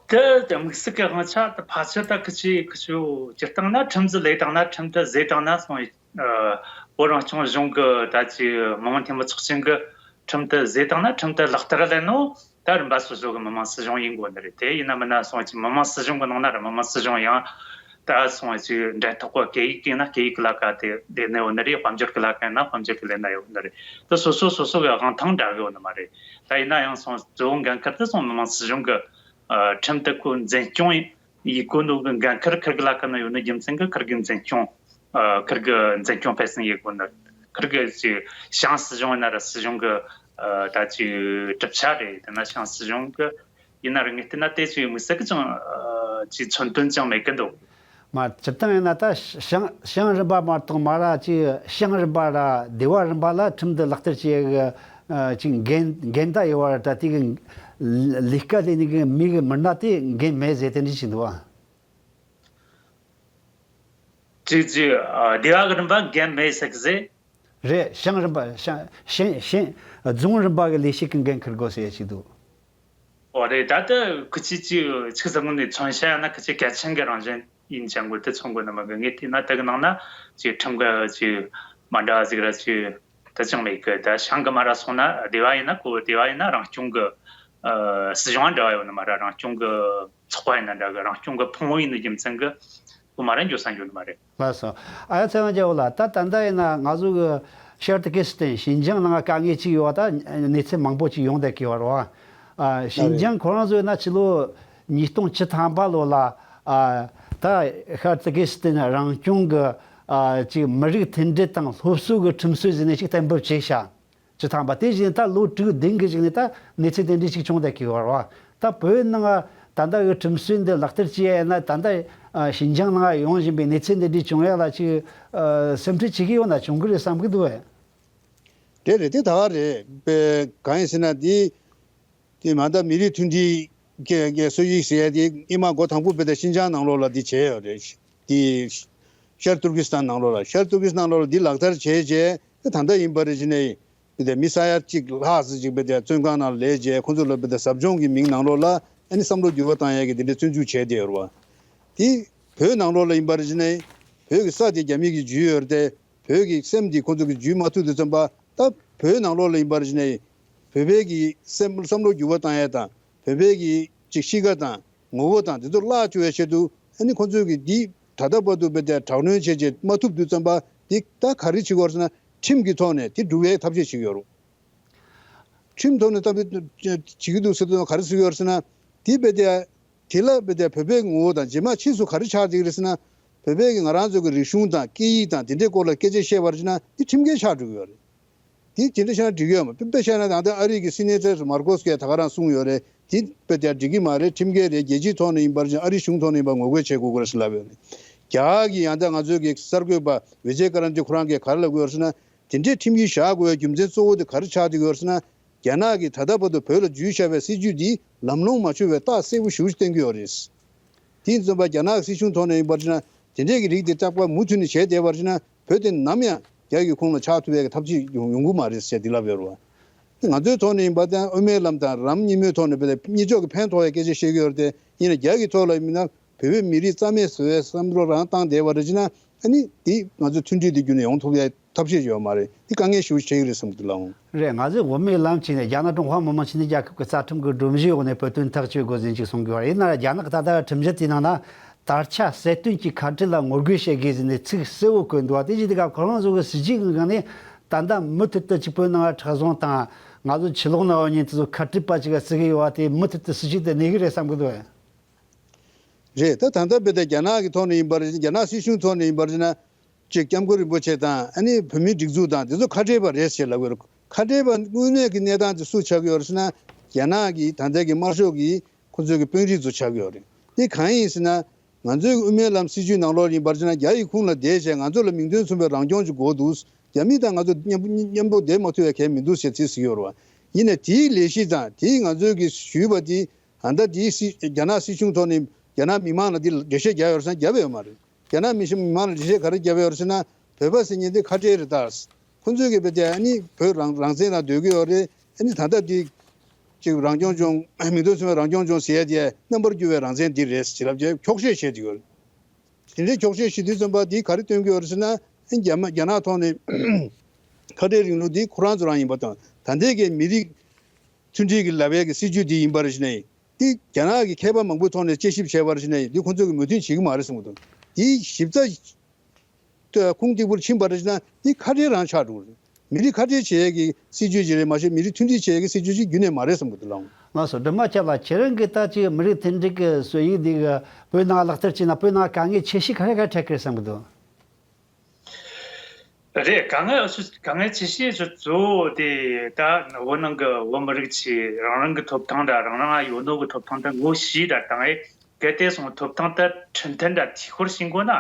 དེ་དེ་དམིགས་བསལ་གྱི་དབང་ཆ་དེ་ཕལ་ཆེར་ད་ཁི་ཆོས་ཁི་ཆོས་སྤྱིར་བཏང་ན་ཁྲིམས་ཟིག་ལས་བཏང་ན་ཁྲིམས་དེ་བཟོས་བཏང་ན་སོང་ཡི། ཨ་བོད་རང་སྐྱོང་ལྗོངས་གི་ད་ཅི་མི་དམངས་འཐུས་མི་ཚོགས་ཆེན་གི་ཁྲིམས་དེ་བཟོས་བཏང་ན་ཁྲིམས་དེ་ལག་བསྟར་ལས་ནོ་ད་རིམ་པ་སོ་སོ་གི་མི་དམངས་སྲིད་གཞུང་ཡིན་དགོས་ནི་རེད། དེ་ཡིན་ན་མིན་ན་སོང་ཅི་མི་དམངས་སྲིད་གཞུང་གི་ནང་ན་ར་མི་དམངས་སྲིད་གཞུང་ཡང་ད་སོང་ཅི་འབྲེལ་ཐོག་གི་སྐད་ཡིག་ཡིན་ན་སྐད་ཡིག་གི་ལ་ཀ་དེ་ལས་ནི་ཡོད་ནི་རེད། དཔལ་འབྱོར་གི་ལ་ཀ་ཡིན་ན་དཔལ་འབྱོར་གི་ལས་ན་ཡོད་ནི་རེད། དེ་སོ་སོ་སོ་སོ་གི་དབང་ཐང་འདྲ་གི་ཡོད་ནི་མ་རེད། ད་ཡིན་ན་ཡང་སོང་གཙོ་བོ་འགན་ཁུར་དེ་སོང་མི་དམངས་སྲིད་གཞུང་གི་ཨ་ཁྲིམས་དེ་ཁོ་འཛིན་སྐྱོང་ཡེད་གོ་ནོ་གི་འགན་ཁུར་ཁུར་གི་ལ་ཀ་ན་ཡོད་ནི་རྒྱུ་མཚན་གི་ཁུར་གི་འཛིན་སྐྱོང་ཨ་ཁུར་གི་འཛིན་སྐྱོང་སྤེལ་གསུམ་ཡེད་གོ་ནི་ཁུར་གི་ཅི་ཞང་སྲིད་གཞུང་ཡིན་ན་ར་སྲིད་གཞུང་གི་ཨ་ད་ཅི་གྲུབ་ཆ་རེད། དེ་ན་ཞང་སྲིད་གཞུང་གི་ཡིན་ན་ར་ངས་བལྟས་ན་དེ་ཅི་དམིགས་བསལ་གི་ཅང་ཨ་ཅི་མཚོན་དོན་ཅང་མེད་གི་འདུག་མ་སྤྱིར་བཏང་ཡིན་ན་ད་ཞང་ཞང་རིམ་པ་མ་གཏོགས་མ་ར་ཅི་ཞང་རིམ་པ་ར་སྡེ་བ་རིམ་པ་ལ་ཁྲིམས་འདི་ལག་བསྟར་བྱེད་གི་ཅིག་འགན་འགན་ད་ཡོད་བ་ར་ད་དེ་གི་ ལས་ཀ་ལས་ནི་གི་མི་གི་མི་སྣ་དེ་འགན་མེད་ཟེར་དེ་འདྲ་ཞིག་འདུག་ཨ། ཅིག་ཅིག་ཨ། སྡེ་བ་གི་རིམ་པ་འགན་མེད་ཟེར་གི་ཟེར། རེད། ཞང་རིམ་པ། ཞང་། ཞང་། ཞང་། རྫོང་རིམ་པ་གི་ལས་བྱེད་ཀྱི་འགན་འཁུར་དགོས་ཟེར་ཞིག་འདུག། ཨོ་རེད། ད་ལྟ་ཁུ་ཆི་ཅིག་ཆིག་ཟ་ངོ་ནས་མཚོན་བྱ་ཡང་ན་ཁུ་ཆི་གལ་ཆེན་གྱི་རང་བཞིན་ཡིན་ཅང་གོ་དེ་མཚོན་དགོས་ནི་མ་གི། ངས་བལྟས་ན་དེ་གི་ནང་ན་ཅིག་ཁྲིམས་ཀྱི་ཅིག་མ་འདྲ་བ་ཟིག་ར་ཅིག་ད་ཅང་མེད་གི། ད་ཞང་གི་མ་ར་སོང་ན་སྡེ་བ་ཡིན་ན་ཁོ་སྡེ་བ་ཡིན་ན་རང་སྐྱོང་གི། ཨ། སྲིད་གཞུང་འདྲ་བ་ཡོད་ནི་མ་ར། རང་སྐྱོང་གི་ཚོགས་པ་ཡིན་ན་འདྲ་གི། རང་སྐྱོང་གི་ཕུང་བོ་ཡིན་ནི་རྒྱུ་མཚན་གི་ཁོ་མ་ར་འགྱོ་ས་འགྱོ་ནི་མ་རེད། ལགས་སོ། ཨ་ཡ་ཚེ་དབང་རྒྱལ་པོ་ལགས། ད་ད་ལྟ་ཡིན་ན་ང་ཚོ་གི་ཤར་ཏུར་ཀི་སི་ཐན་ཞིན་ཅང་ནང་དཀའ་ངལ་ཅིག་ཡོད་པ་ད་གནས་ཚུལ་མང་པོ་ཅིག་ཡོང་བསྡད་ཀྱི་ཡོད་རེད་བ། ཨ། ཞིན་ཅང་ཁོ་རང་ཚོ་ཡིན་ན་ཕྱི་ལོ་ཉིས་སྟོང་བཅུ་ཐམ་པ་ལོ་ལ། ཨ། ད་ཤར་ཏུར་ཀི་སི་ཐན་རང་སྐྱོང་གི། ཨ། ཅིག་མི་རིགས་མཐུན་སྒྲིལ་དང་སློབ་གསོ་གི་ཁྲིམས་སྲོལ་ཟེར་ནས་ཅིག་གཏན་འབེབས་བྱས་ཤག། བཅུ་ཐམ་པ་དེ་བཞིན་ད་ལོ་དྲུག་བདུན་གི་གཞུག་ནས་ད་གནས་ཚུལ་དེ་འདྲ་ཞིག་བྱུང་བསྡད་ཀྱི་ཡོད་རེད་བ། ད་བོད་ནང་ད་ལྟ་གི་ཁྲིམས་སྲོལ་འདི་ལག་བསྟར་བྱེད་ཡ་ཡིན་ན་ད་ལྟ་ཞིན་ཅང་ནང་ཡོང་བཞིན་པའི་གནས་ཚུལ་འདི་འདྲ་བྱུང་ཡ་ལ་ཅིག་སེམས་ཁྲལ་བྱེད་ཀྱི་ཡོད་ན་བྱུང་གི་རེད་བསམ་གི་འདུག་བས། དེ་རེད། དེ་ད་ག་རེད་པས། གང་ཡིན་ཟེར་ན་འདི། དེ་མ་ད་མི་རིགས་མཐུན་སྒྲིལ་གྱི་གྱི་སྲོལ་ཡིག་ཟེར་ཡ་དེ་ཨི་མ་འགོ་དང་པོ་དཔེ་དེ་ཤིན་ཅང་ནང་ལོགས་ལ་དེ་བྱས་ཡོད་རེད། དེ་ཤར་ཏུར་ཀི་སི་ཐན་ནང་ལོགས་ལ། ཤར་ཏུར་ཀི་སི་ཐན་ནང་ལོགས་ལ་དེ་ལག་བསྟར་བྱས་རྗེས་དེ་ད་ལྟ་ཡིན་པ་རེད་ཅེ་ནས། དེ་མི་ས་ཡ་གཅིག་ལྷག་ཙམ་ཅིག་དཔེ་དེ་བཙོན་ཁང་ནང་ལས་རྗེས་ཁོང་ཚོ་ལ་དཔེ་དེ་ཟབ་སྦྱོང་གི་མིང་ནང་ལོགས་ལ་ཨ་ནི་བསམ་བློ་འགྱུར་བ་བཏང་ཡས་ཀྱི་དེ་འདྲའི་བཙོན་འཇུག་བྱས་བསྡད་ཡོད་རེད་བ། དེ་བོད་ནང་ལོགས་ལ་ཡིན་པ་རེད་ཅེ་ནས་བོད་ཀྱི་ས་དེ་རྒྱ་མི་གིས་འཇུས་ཡོད་རེད་དེ། བོད་ཀྱི་སེམས་འདི་ཁོ་ཚོ་གིས་འཇུས་མ་ཐུབ་དུས་ཙམ་པ། ད་བོད་ནང་ལོགས་ལ་ཡིན་པར་བྱས་ནས་བོད་པའི་གི་སེམས་བསམ་བློ་འགྱུར་བ་བཏང་ཡས་དང་། བོད་པའི་གི་ཅིག་གཤིས་ཀ་དང་ངོ་བོ་དང་འདི་ཚོ་བརླག་བཅུག་ཡས་ཆེད་དུ་ཨ་ནི་ཁོ་ཚོས་གི་འདི་ད་ལྟ་བར་དུ་བོད་དེ་དྲག་གནོན་བྱས་བྱས་མ་ཐུབ་དུས་ཙམ་པ། འདི་ད་ག་རེ་བྱེད་དགོས་ཟེར་ན་ཁྲིམས་ཀྱི་ཐོག་ནས་དེ་སྒྲུབ་ཡས་ཐབས་ཤེས་བྱེད་ཀྱི་ཡོད་རེད། ཁྲིམས་ཐོག་ནས་ཐབས་བྱེད་ཀྱི་འདུག་ཟེར་དུས་ག་རེ་ཟེར་གྱི་ཡོད་རེད་ཟེར་ན། དེ་བོད་དེ། དེ་ལ་བོད་དེ་བོད་པའི་ངོ་བོ་དང་རྗེས་མ་ཕྱིས་སུ་ག་རེ་ཆགས་བསྡད་ཀྱི་རེད་ཟེར་ན། བོད་པའི་གི་ང་རང་ཚོ་གི་རིག་གཞུང་དང་སྐད་ཡིག་དང་དེ་འདྲའི་སྐོར་ལ་སྐད་ཆ་བཤད་པར་བྱས་ན་དེ་ཁྲིམས་འགལ་ཆགས་འགྲོ་གི་ཡོད་རེད། དེ་དེ་འདྲ་བཤད་ན་འགྲིག་གི་ཡོད་མ་རེད། དཔེ་བཤད་ན་ད་ལྟ་ཨ་རི་གི་སི་ནེ་ཊར་མར་ཀོ་སི་གིས་ད་ག་རང་གསུངས་ཡོད་རེད། དེ་བོད་དེ་འགྲིག་གི་མ་རེད། ཁྲིམས་འགལ་རེད། རྒྱལ་སྤྱིའི་ཐོག་ནས་ཡིན་པར་བྱས་ཨ་རི་གཞུང་ཐོག་ནས་ཡིན་པར་ངོ་རྒོལ་བྱེད་དགོས་ཀྱི་རེད་ཟེར་ལབ་ཡོད་རེད། རྒྱ་གར་གྱི་ཡང་ད་ང་ཚོའི་གི་གསར་འགོད་པ་བི་ཇེ་ཀ་རན་ཇི་ཁོ་རང་གིས་ག་རེ་ལབ་ཀྱི་ཡོད་རེད་ཟེར་ན། དེ་འདྲའི་ཁྲིམས་ཡིག་བཞག་དགོས་པའི་རྒྱུ་མཚན་གཙོ་བོ་དེ་ག་རེ་ཆགས་བསྡད་ཀྱི་ཡོད་རེད་ཟེར་ན། རྒྱ་ནག་གིས་ད་ལྟ་བར་དུ་བོད་ལ་འཇུས་བཞག་པའི་སྲིད་ཇུས་འདི་ལམ་ལྷོང་མ་བྱུང་བའི་རྟགས་གསལ་པོ་ཞེ་པོ་ཞིག་བསྟན་གྱི་ཡོད་རེད། དེ་ཡིན་ཙམ་པ་རྒྱ་ནག་སྲིད་གཞུང་ཐོག་ནས་ཡིན་པར་བྱས་ན་དེ་འདྲས་ཀྱི་རིགས་དེ་རྟག་པར་མུ་མཐུད་ནས་བྱས་བསྡད་པར་བྱས་ན་བོད་དེ་ནམ་ཡང་རྒྱ་ཡི་ཁོངས་ལ་ཆགས་ཐུབ་ཡས་ཀྱི་ཐབས་ཤེས་ཡོང་ཡོང་གི་མ་རེད་ཟེར་འདི་ལབ་ཡོད་རེད་བ། དེ་ང་ཚོའི་ཐོག་ནས་ཡིན་པ་དང་དབུ་མའི་ལམ་དང་རམ་གཉིས་པོའི་ཐོག་ནས་བོད་དེ་གཉིས་ཕྱོགས་ཀྱི་ཕན་ཐོགས་ཡས་སྐད་ཆ་བཤད་ཀྱི་ཡོད་རེད་དེ། ཡིན་ན་རྒྱ་གི་ཐོག་ལ་ཡིན་ན་བོད་པའི་མི་རིགས་རྩ་མེད་བཟོ་བའི་བསམ་བློ་རང་བཏང་བསྡད་པ་རེད་ཅེ་ན། ཨ་ནི་དེ་ང་ཚོའི་མཐུན་སྒྲིལ་དེ་རྒྱུན་ནས་ཡོང་ཐུབ་ཡ་ཐབས་ཤེས་ཡོད་མ་རེད། དེ་དཀའ་ངལ་ཞེ་པོ་ཞིག་འཕྲད་ཀྱི་རེད་བསམ་གྱི་འདུག་ལགས་འོང་། རེད། ང་ཚོས་དབུ་མའི་ལམ་བྱས་ནས་རྒྱ་ནག་ཀྲུང་ཧྭ་མི་དམངས་སྤྱི་མཐུན་རྒྱལ་ཁབ་ཀྱི་རྩ་ཁྲིམས་ཀྱི་སྒྲོམ་གཞིའི་འོག་ནས་བོད་དོན་ཐག་གཅོད་དགོས་ཟིན་ཅིག་གསུང་གི་ཡོད་རེད། ཡིན་ན་རྒྱ་ནག་གི་ད་ལྟ་ཁྲིམས་གཞི་དེའི་ནང་ན་དར་ཆ་གསལ་སྟོན་གྱི་ཁ་བྲལ་ལ་ངོ་རྒོལ་བྱེད་དགོས་ཟེར་ནས་ཚིག་གསལ་བོ་བཀོད་འདུག་བ། དེ་བཞིན་དུ་ཁོ་རང་ཚོ་གི་སྲིད་ཇུས་ཀྱི་སྒང་ནས་ད་ལྟ་མུ་མཐུད་དུ་ཅིག་བོད་ནང་ལ་མཁྲེགས་བཟུང་དང་ང་ཚོ་ཕྱི་ལོགས་ནང་ཡོད་མཁན་དེ་ཚོ་ཁ་བྲལ་པ་ཅིག་ག་བརྩི་གི་ཡོད་བ། དེ་མུ་མཐུད་དུ་སྲིད་ཇུས་དེ་གནས་གི་རེད་བསམ་གི་འདུག་བས། རེད། ད་ད་ལྟ་བོད་དེ་རྒྱ་ནག་གི་ཐོག་ནས་ཡིན་པར་རྒྱ་ནག་སྲིད་གཞུང་ཐོག་ནས་ཡིན་པར་ན་ཅིག་སྐྱབས་མགོན་རིན་པོ་ཆེ་དང་ཨ་ནི་བོད་མིའི་སྒྲིག་འཛུགས་དང་དེ་ཚོ་ཁ་བྲལ་པ་རེད་ཞེས་ལབ་ཡོད་རེད། ཁ་བྲལ་པ་དངོས་གནས་ཀྱི་གནས་སྟངས་དེ་སུ་ཆགས་ཀྱི་ཡོད་རེད་ཟེར་ན། རྒྱ་ནག་གི་ད་ལྟ་གི་དམར་ཤོག་གི་ཁོ་ཚོའི་གི་དཔོན་རིགས་ཚོ་ཆགས་ཀྱི་ཡོད་རེད། དེ་གང་ཡིན་ཟེར་ན། ང་ཚོའི་དབུ་མའི་ལམ་སྲིད་བྱུས་ནང་ལོགས་ཡིན་པར་བྱས་ན་རྒྱ་ཡི་ཁོངས་ལ་བསྡད་བྱས་ང་ཚོ་ལ་མིང་དོན་མཚུངས་པའི་རང་སྐྱོང་ཅིག་དགོས་འདུག་རྒྱ་མི་དང་ང་ཚོ་མཉམ་མཉམ་པོ་བསྡད་མ་ཐུབ་པའི་གལ་མི་འདུག་ཟེར་ཚིག་ཟིག་ཡོད་རེད་བ། ཡིན་ནའི་དེའི་ལས་གཞི་དང་དེའི་ང་ཚོའི་གི་ཞུས་པ་དེ་ད་ལྟ་དེའི་སྲིད་རྒྱ་ནག་སྲིད་གཞུང་ཐོག་ནས་རྒྱ་ནག་མི་མང་ལ་དེ་འགྲེལ་བཤད་རྒྱག་ཡོད་རེད་ཟེར་ན་རྒྱབ་ཡོད་མ་རེད། རྒྱ་ནག་མི་ཤི་མི་མང་ལ་འགྲེལ་བཤད་ག་རེ་རྒྱབ་ཡོད་རེད་ཟེར་ན། བོད་པ་ཟེར་མཁན་དེ་ཁ་བྲལ་རེད་ད། ཁོ་ཚོས་གི་བོད་དེ་ཨ་ནི་བོད་རང་རང་བཙན་ལ་འདོད་ཀྱི་ཡོད་རེད། ཨ་ནི་ད་ལྟ་དེ་ཅིག་རང་སྐྱོང་ལྗོངས་མིང་དོན་མཚུངས་པའི་རང་སྐྱོང་ལྗོངས་ཟེར་ཡ་དེ་རྣམ་པར་འགྱུར་བའི་རང་བཙན་འདི་རེད་ཟེར་ལབ་བྱས་འཁྱོག་བཤད་བྱས་ཀྱི་ཡོད་རེད། དེ་འདྲའི་འཁྱོག་བཤད་བྱེད་དུས་ཙམ་པ་དེ་ག་རེ་སྟོན་གྱི་ཡོད་རེད་ཟེར་ན། ཨ་ནི་རྒྱ་མ་རྒྱ་ནག་ཐོག་ནས་ཁ་བྲལ་རིང་ལུགས་དེ་ཁོ་རང་ཚོ་རང་ཡིན་པ་དང་ད་ལྟའི་གི་མི་རིགས་མཐུན་སྒྲིལ་གྱི་ལབ་ཡས་ཀྱི་སྲིད་ཇུས་དེ་ཡིན་པར་བྱས་ནས། འདི་རྒྱ་ནག་གི་མཁས་པ་མང་པོའི་ཐོག་ནས་དཔྱད་ཞིབ་བྱས་པར་བྱས་ནས་འདི་ཁོང་ཚོ་གི་མོས་མཐུན་བྱེད་ཀྱི་མ་རེད་བསམ་གྱི་འདུག་འདིའི་ཞིབ་ཚགས་ཁུངས་གཏིང་པོར་ཕྱིན་པར་བྱས་ན་འདི་ཁ་བྲལ་རང་ཆགས་འགྲོ་གི་རེད། མི་རིགས་ཁ་བྲལ་བྱེད་ཡས་ཀྱི་སྲིད་ཇུས་ཅིག་རེད་མ་གཞི་མི་རིགས་མཐུན་སྒྲིལ་བྱེད་ཡས་ཀྱི་སྲིད་ཇུས་ཅིག་རྒྱུན་ནས་མ་རེད་བསམ་གྱི་འདུག་ལགས། ལགས་སོ། སྒྲོལ་མ་སྐྱབས་ལགས། ཁྱེད་རང་གིས་ད་ཅིག་མི་རིགས་མཐུན་སྒྲིལ་གྱི་སྲོལ་ཡིག་འདི་གི་བོད་ནང་ལག་བསྟར་བྱས་ན་བོད་ནང་དཀའ་ངལ་ཆེ་ཤོས་ག་རེ་ག་རེ་འཕྲད་ཀྱི་རེད་བསམ་གྱི་འདུག། རེད། དཀའ་ངལ་ཆེ་དཀའ་ངལ་ཆེ་ཤོས་ཚོ་གཙོ་བོ་དེ་ད་བོད་ནང་གི་བོད་མི་རིགས་ཀྱི་རང་རང་གི་ཐོབ་ཐང་འདྲ་རང་རང་ཡོད་ནོ་གི་ཐོབ་ཐང་དེ་ངོ་ཤེས་འདྲ་དང་ཨེ་གལ་ཏེ་སོང་ཐོབ་ཐང་དེ་ཁྲིམས་མཐུན་འདྲ་འཐུས་ཤོར་ཕྱིན་དགོས་ན་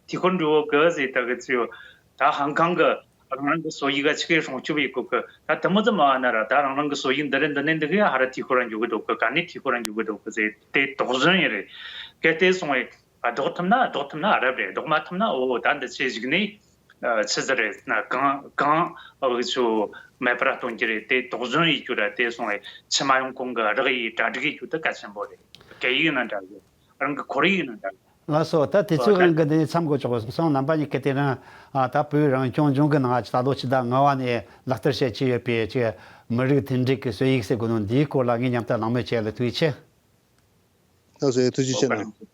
འཐུས་ཤོར་འགྲོ་གི་ཟེར་ད་གི་ཚོ་ད་ཧང་ཀང་གི་ རང་རང་གི་སྲོལ་ཡིག་ག་ཆི་གི་སྲུང་སྐྱོབ་ཡེད་གོ་གི། ད་དེ་མོ་ཙམ་མ་བ་ན་ར། ད་རང་རང་གི་སྲོལ་ཡིག་འདི་རེད། འདི་ནས་འདི་གི་ཧ་ར་ཐི་ཁོ་ར་འཇུག་གི་འདུག་གི། ག་ནས་ཐི་ཁོ་ར་འཇུག་གི་འདུག་གི་ཟེར་དེ་དོགས་ཟོན་ཡིན་རེད། གལ་ཏེ་སོང་བས་ལྡོག་ཐུབ་ན། ལྡོག་ཐུབ་ན་རབ་རེད། ལྡོག་མ་ཐུབ་ན་འོ་ད་འདི་ཆེ་ཞིག་ནས་ཆི་ཟིག་རེད་ན། གང་གང་འུ་ཚོ་མེད་པར་གཏོང་རྒྱུ་རེད། དེ་དོགས་ཟོན་ཡེད་རྒྱུ་ར། དེ་སོང་བས་ཕྱི་མ་ཡོང་གོང་གི་རག་ཡས་གྲ་སྒྲིག་ཡེད་རྒྱུ་དེ་གལ་ཆེན་པོ་རེད། སྐད་ཡིག་ཡིན་ན་འདྲ་གི། རང་གི་ཁོར་ཡུག་ཡིན་ན་འདྲ་གི། ལགས་སོ། ད་དུས་ཚོད་ཨོ་ད། རང་གི་འདི་ནས་མཚམས་འགོད་ཆོག་གི་སོང་། རྣམ་པ་གཉིས་ཀྱིས་དེ་རིང་ཨ་ད་བོད་རང་སྐྱོང་ལྗོངས་ཀྱི་ནང་ད་ལོ་ཕྱི་ཟླ་ལྔ་བ་ནས་ལག་བསྟར་བྱེད་ཀྱི་ཡོད་པའི་ཅིག་མི་རིགས་མཐུན་སྒྲིལ་གྱི་སྲོལ་ཡིག་ཟེར་དགོས་ནོ་འདིའི་སྐོར་ལ་ངས་མཉམ་དུ་གླེང་མོལ་བྱས་ལ་ཐུགས་རྗེ་ཆེ། ལགས་སོ། ཐུགས་རྗེ་ཆེ་གནང་།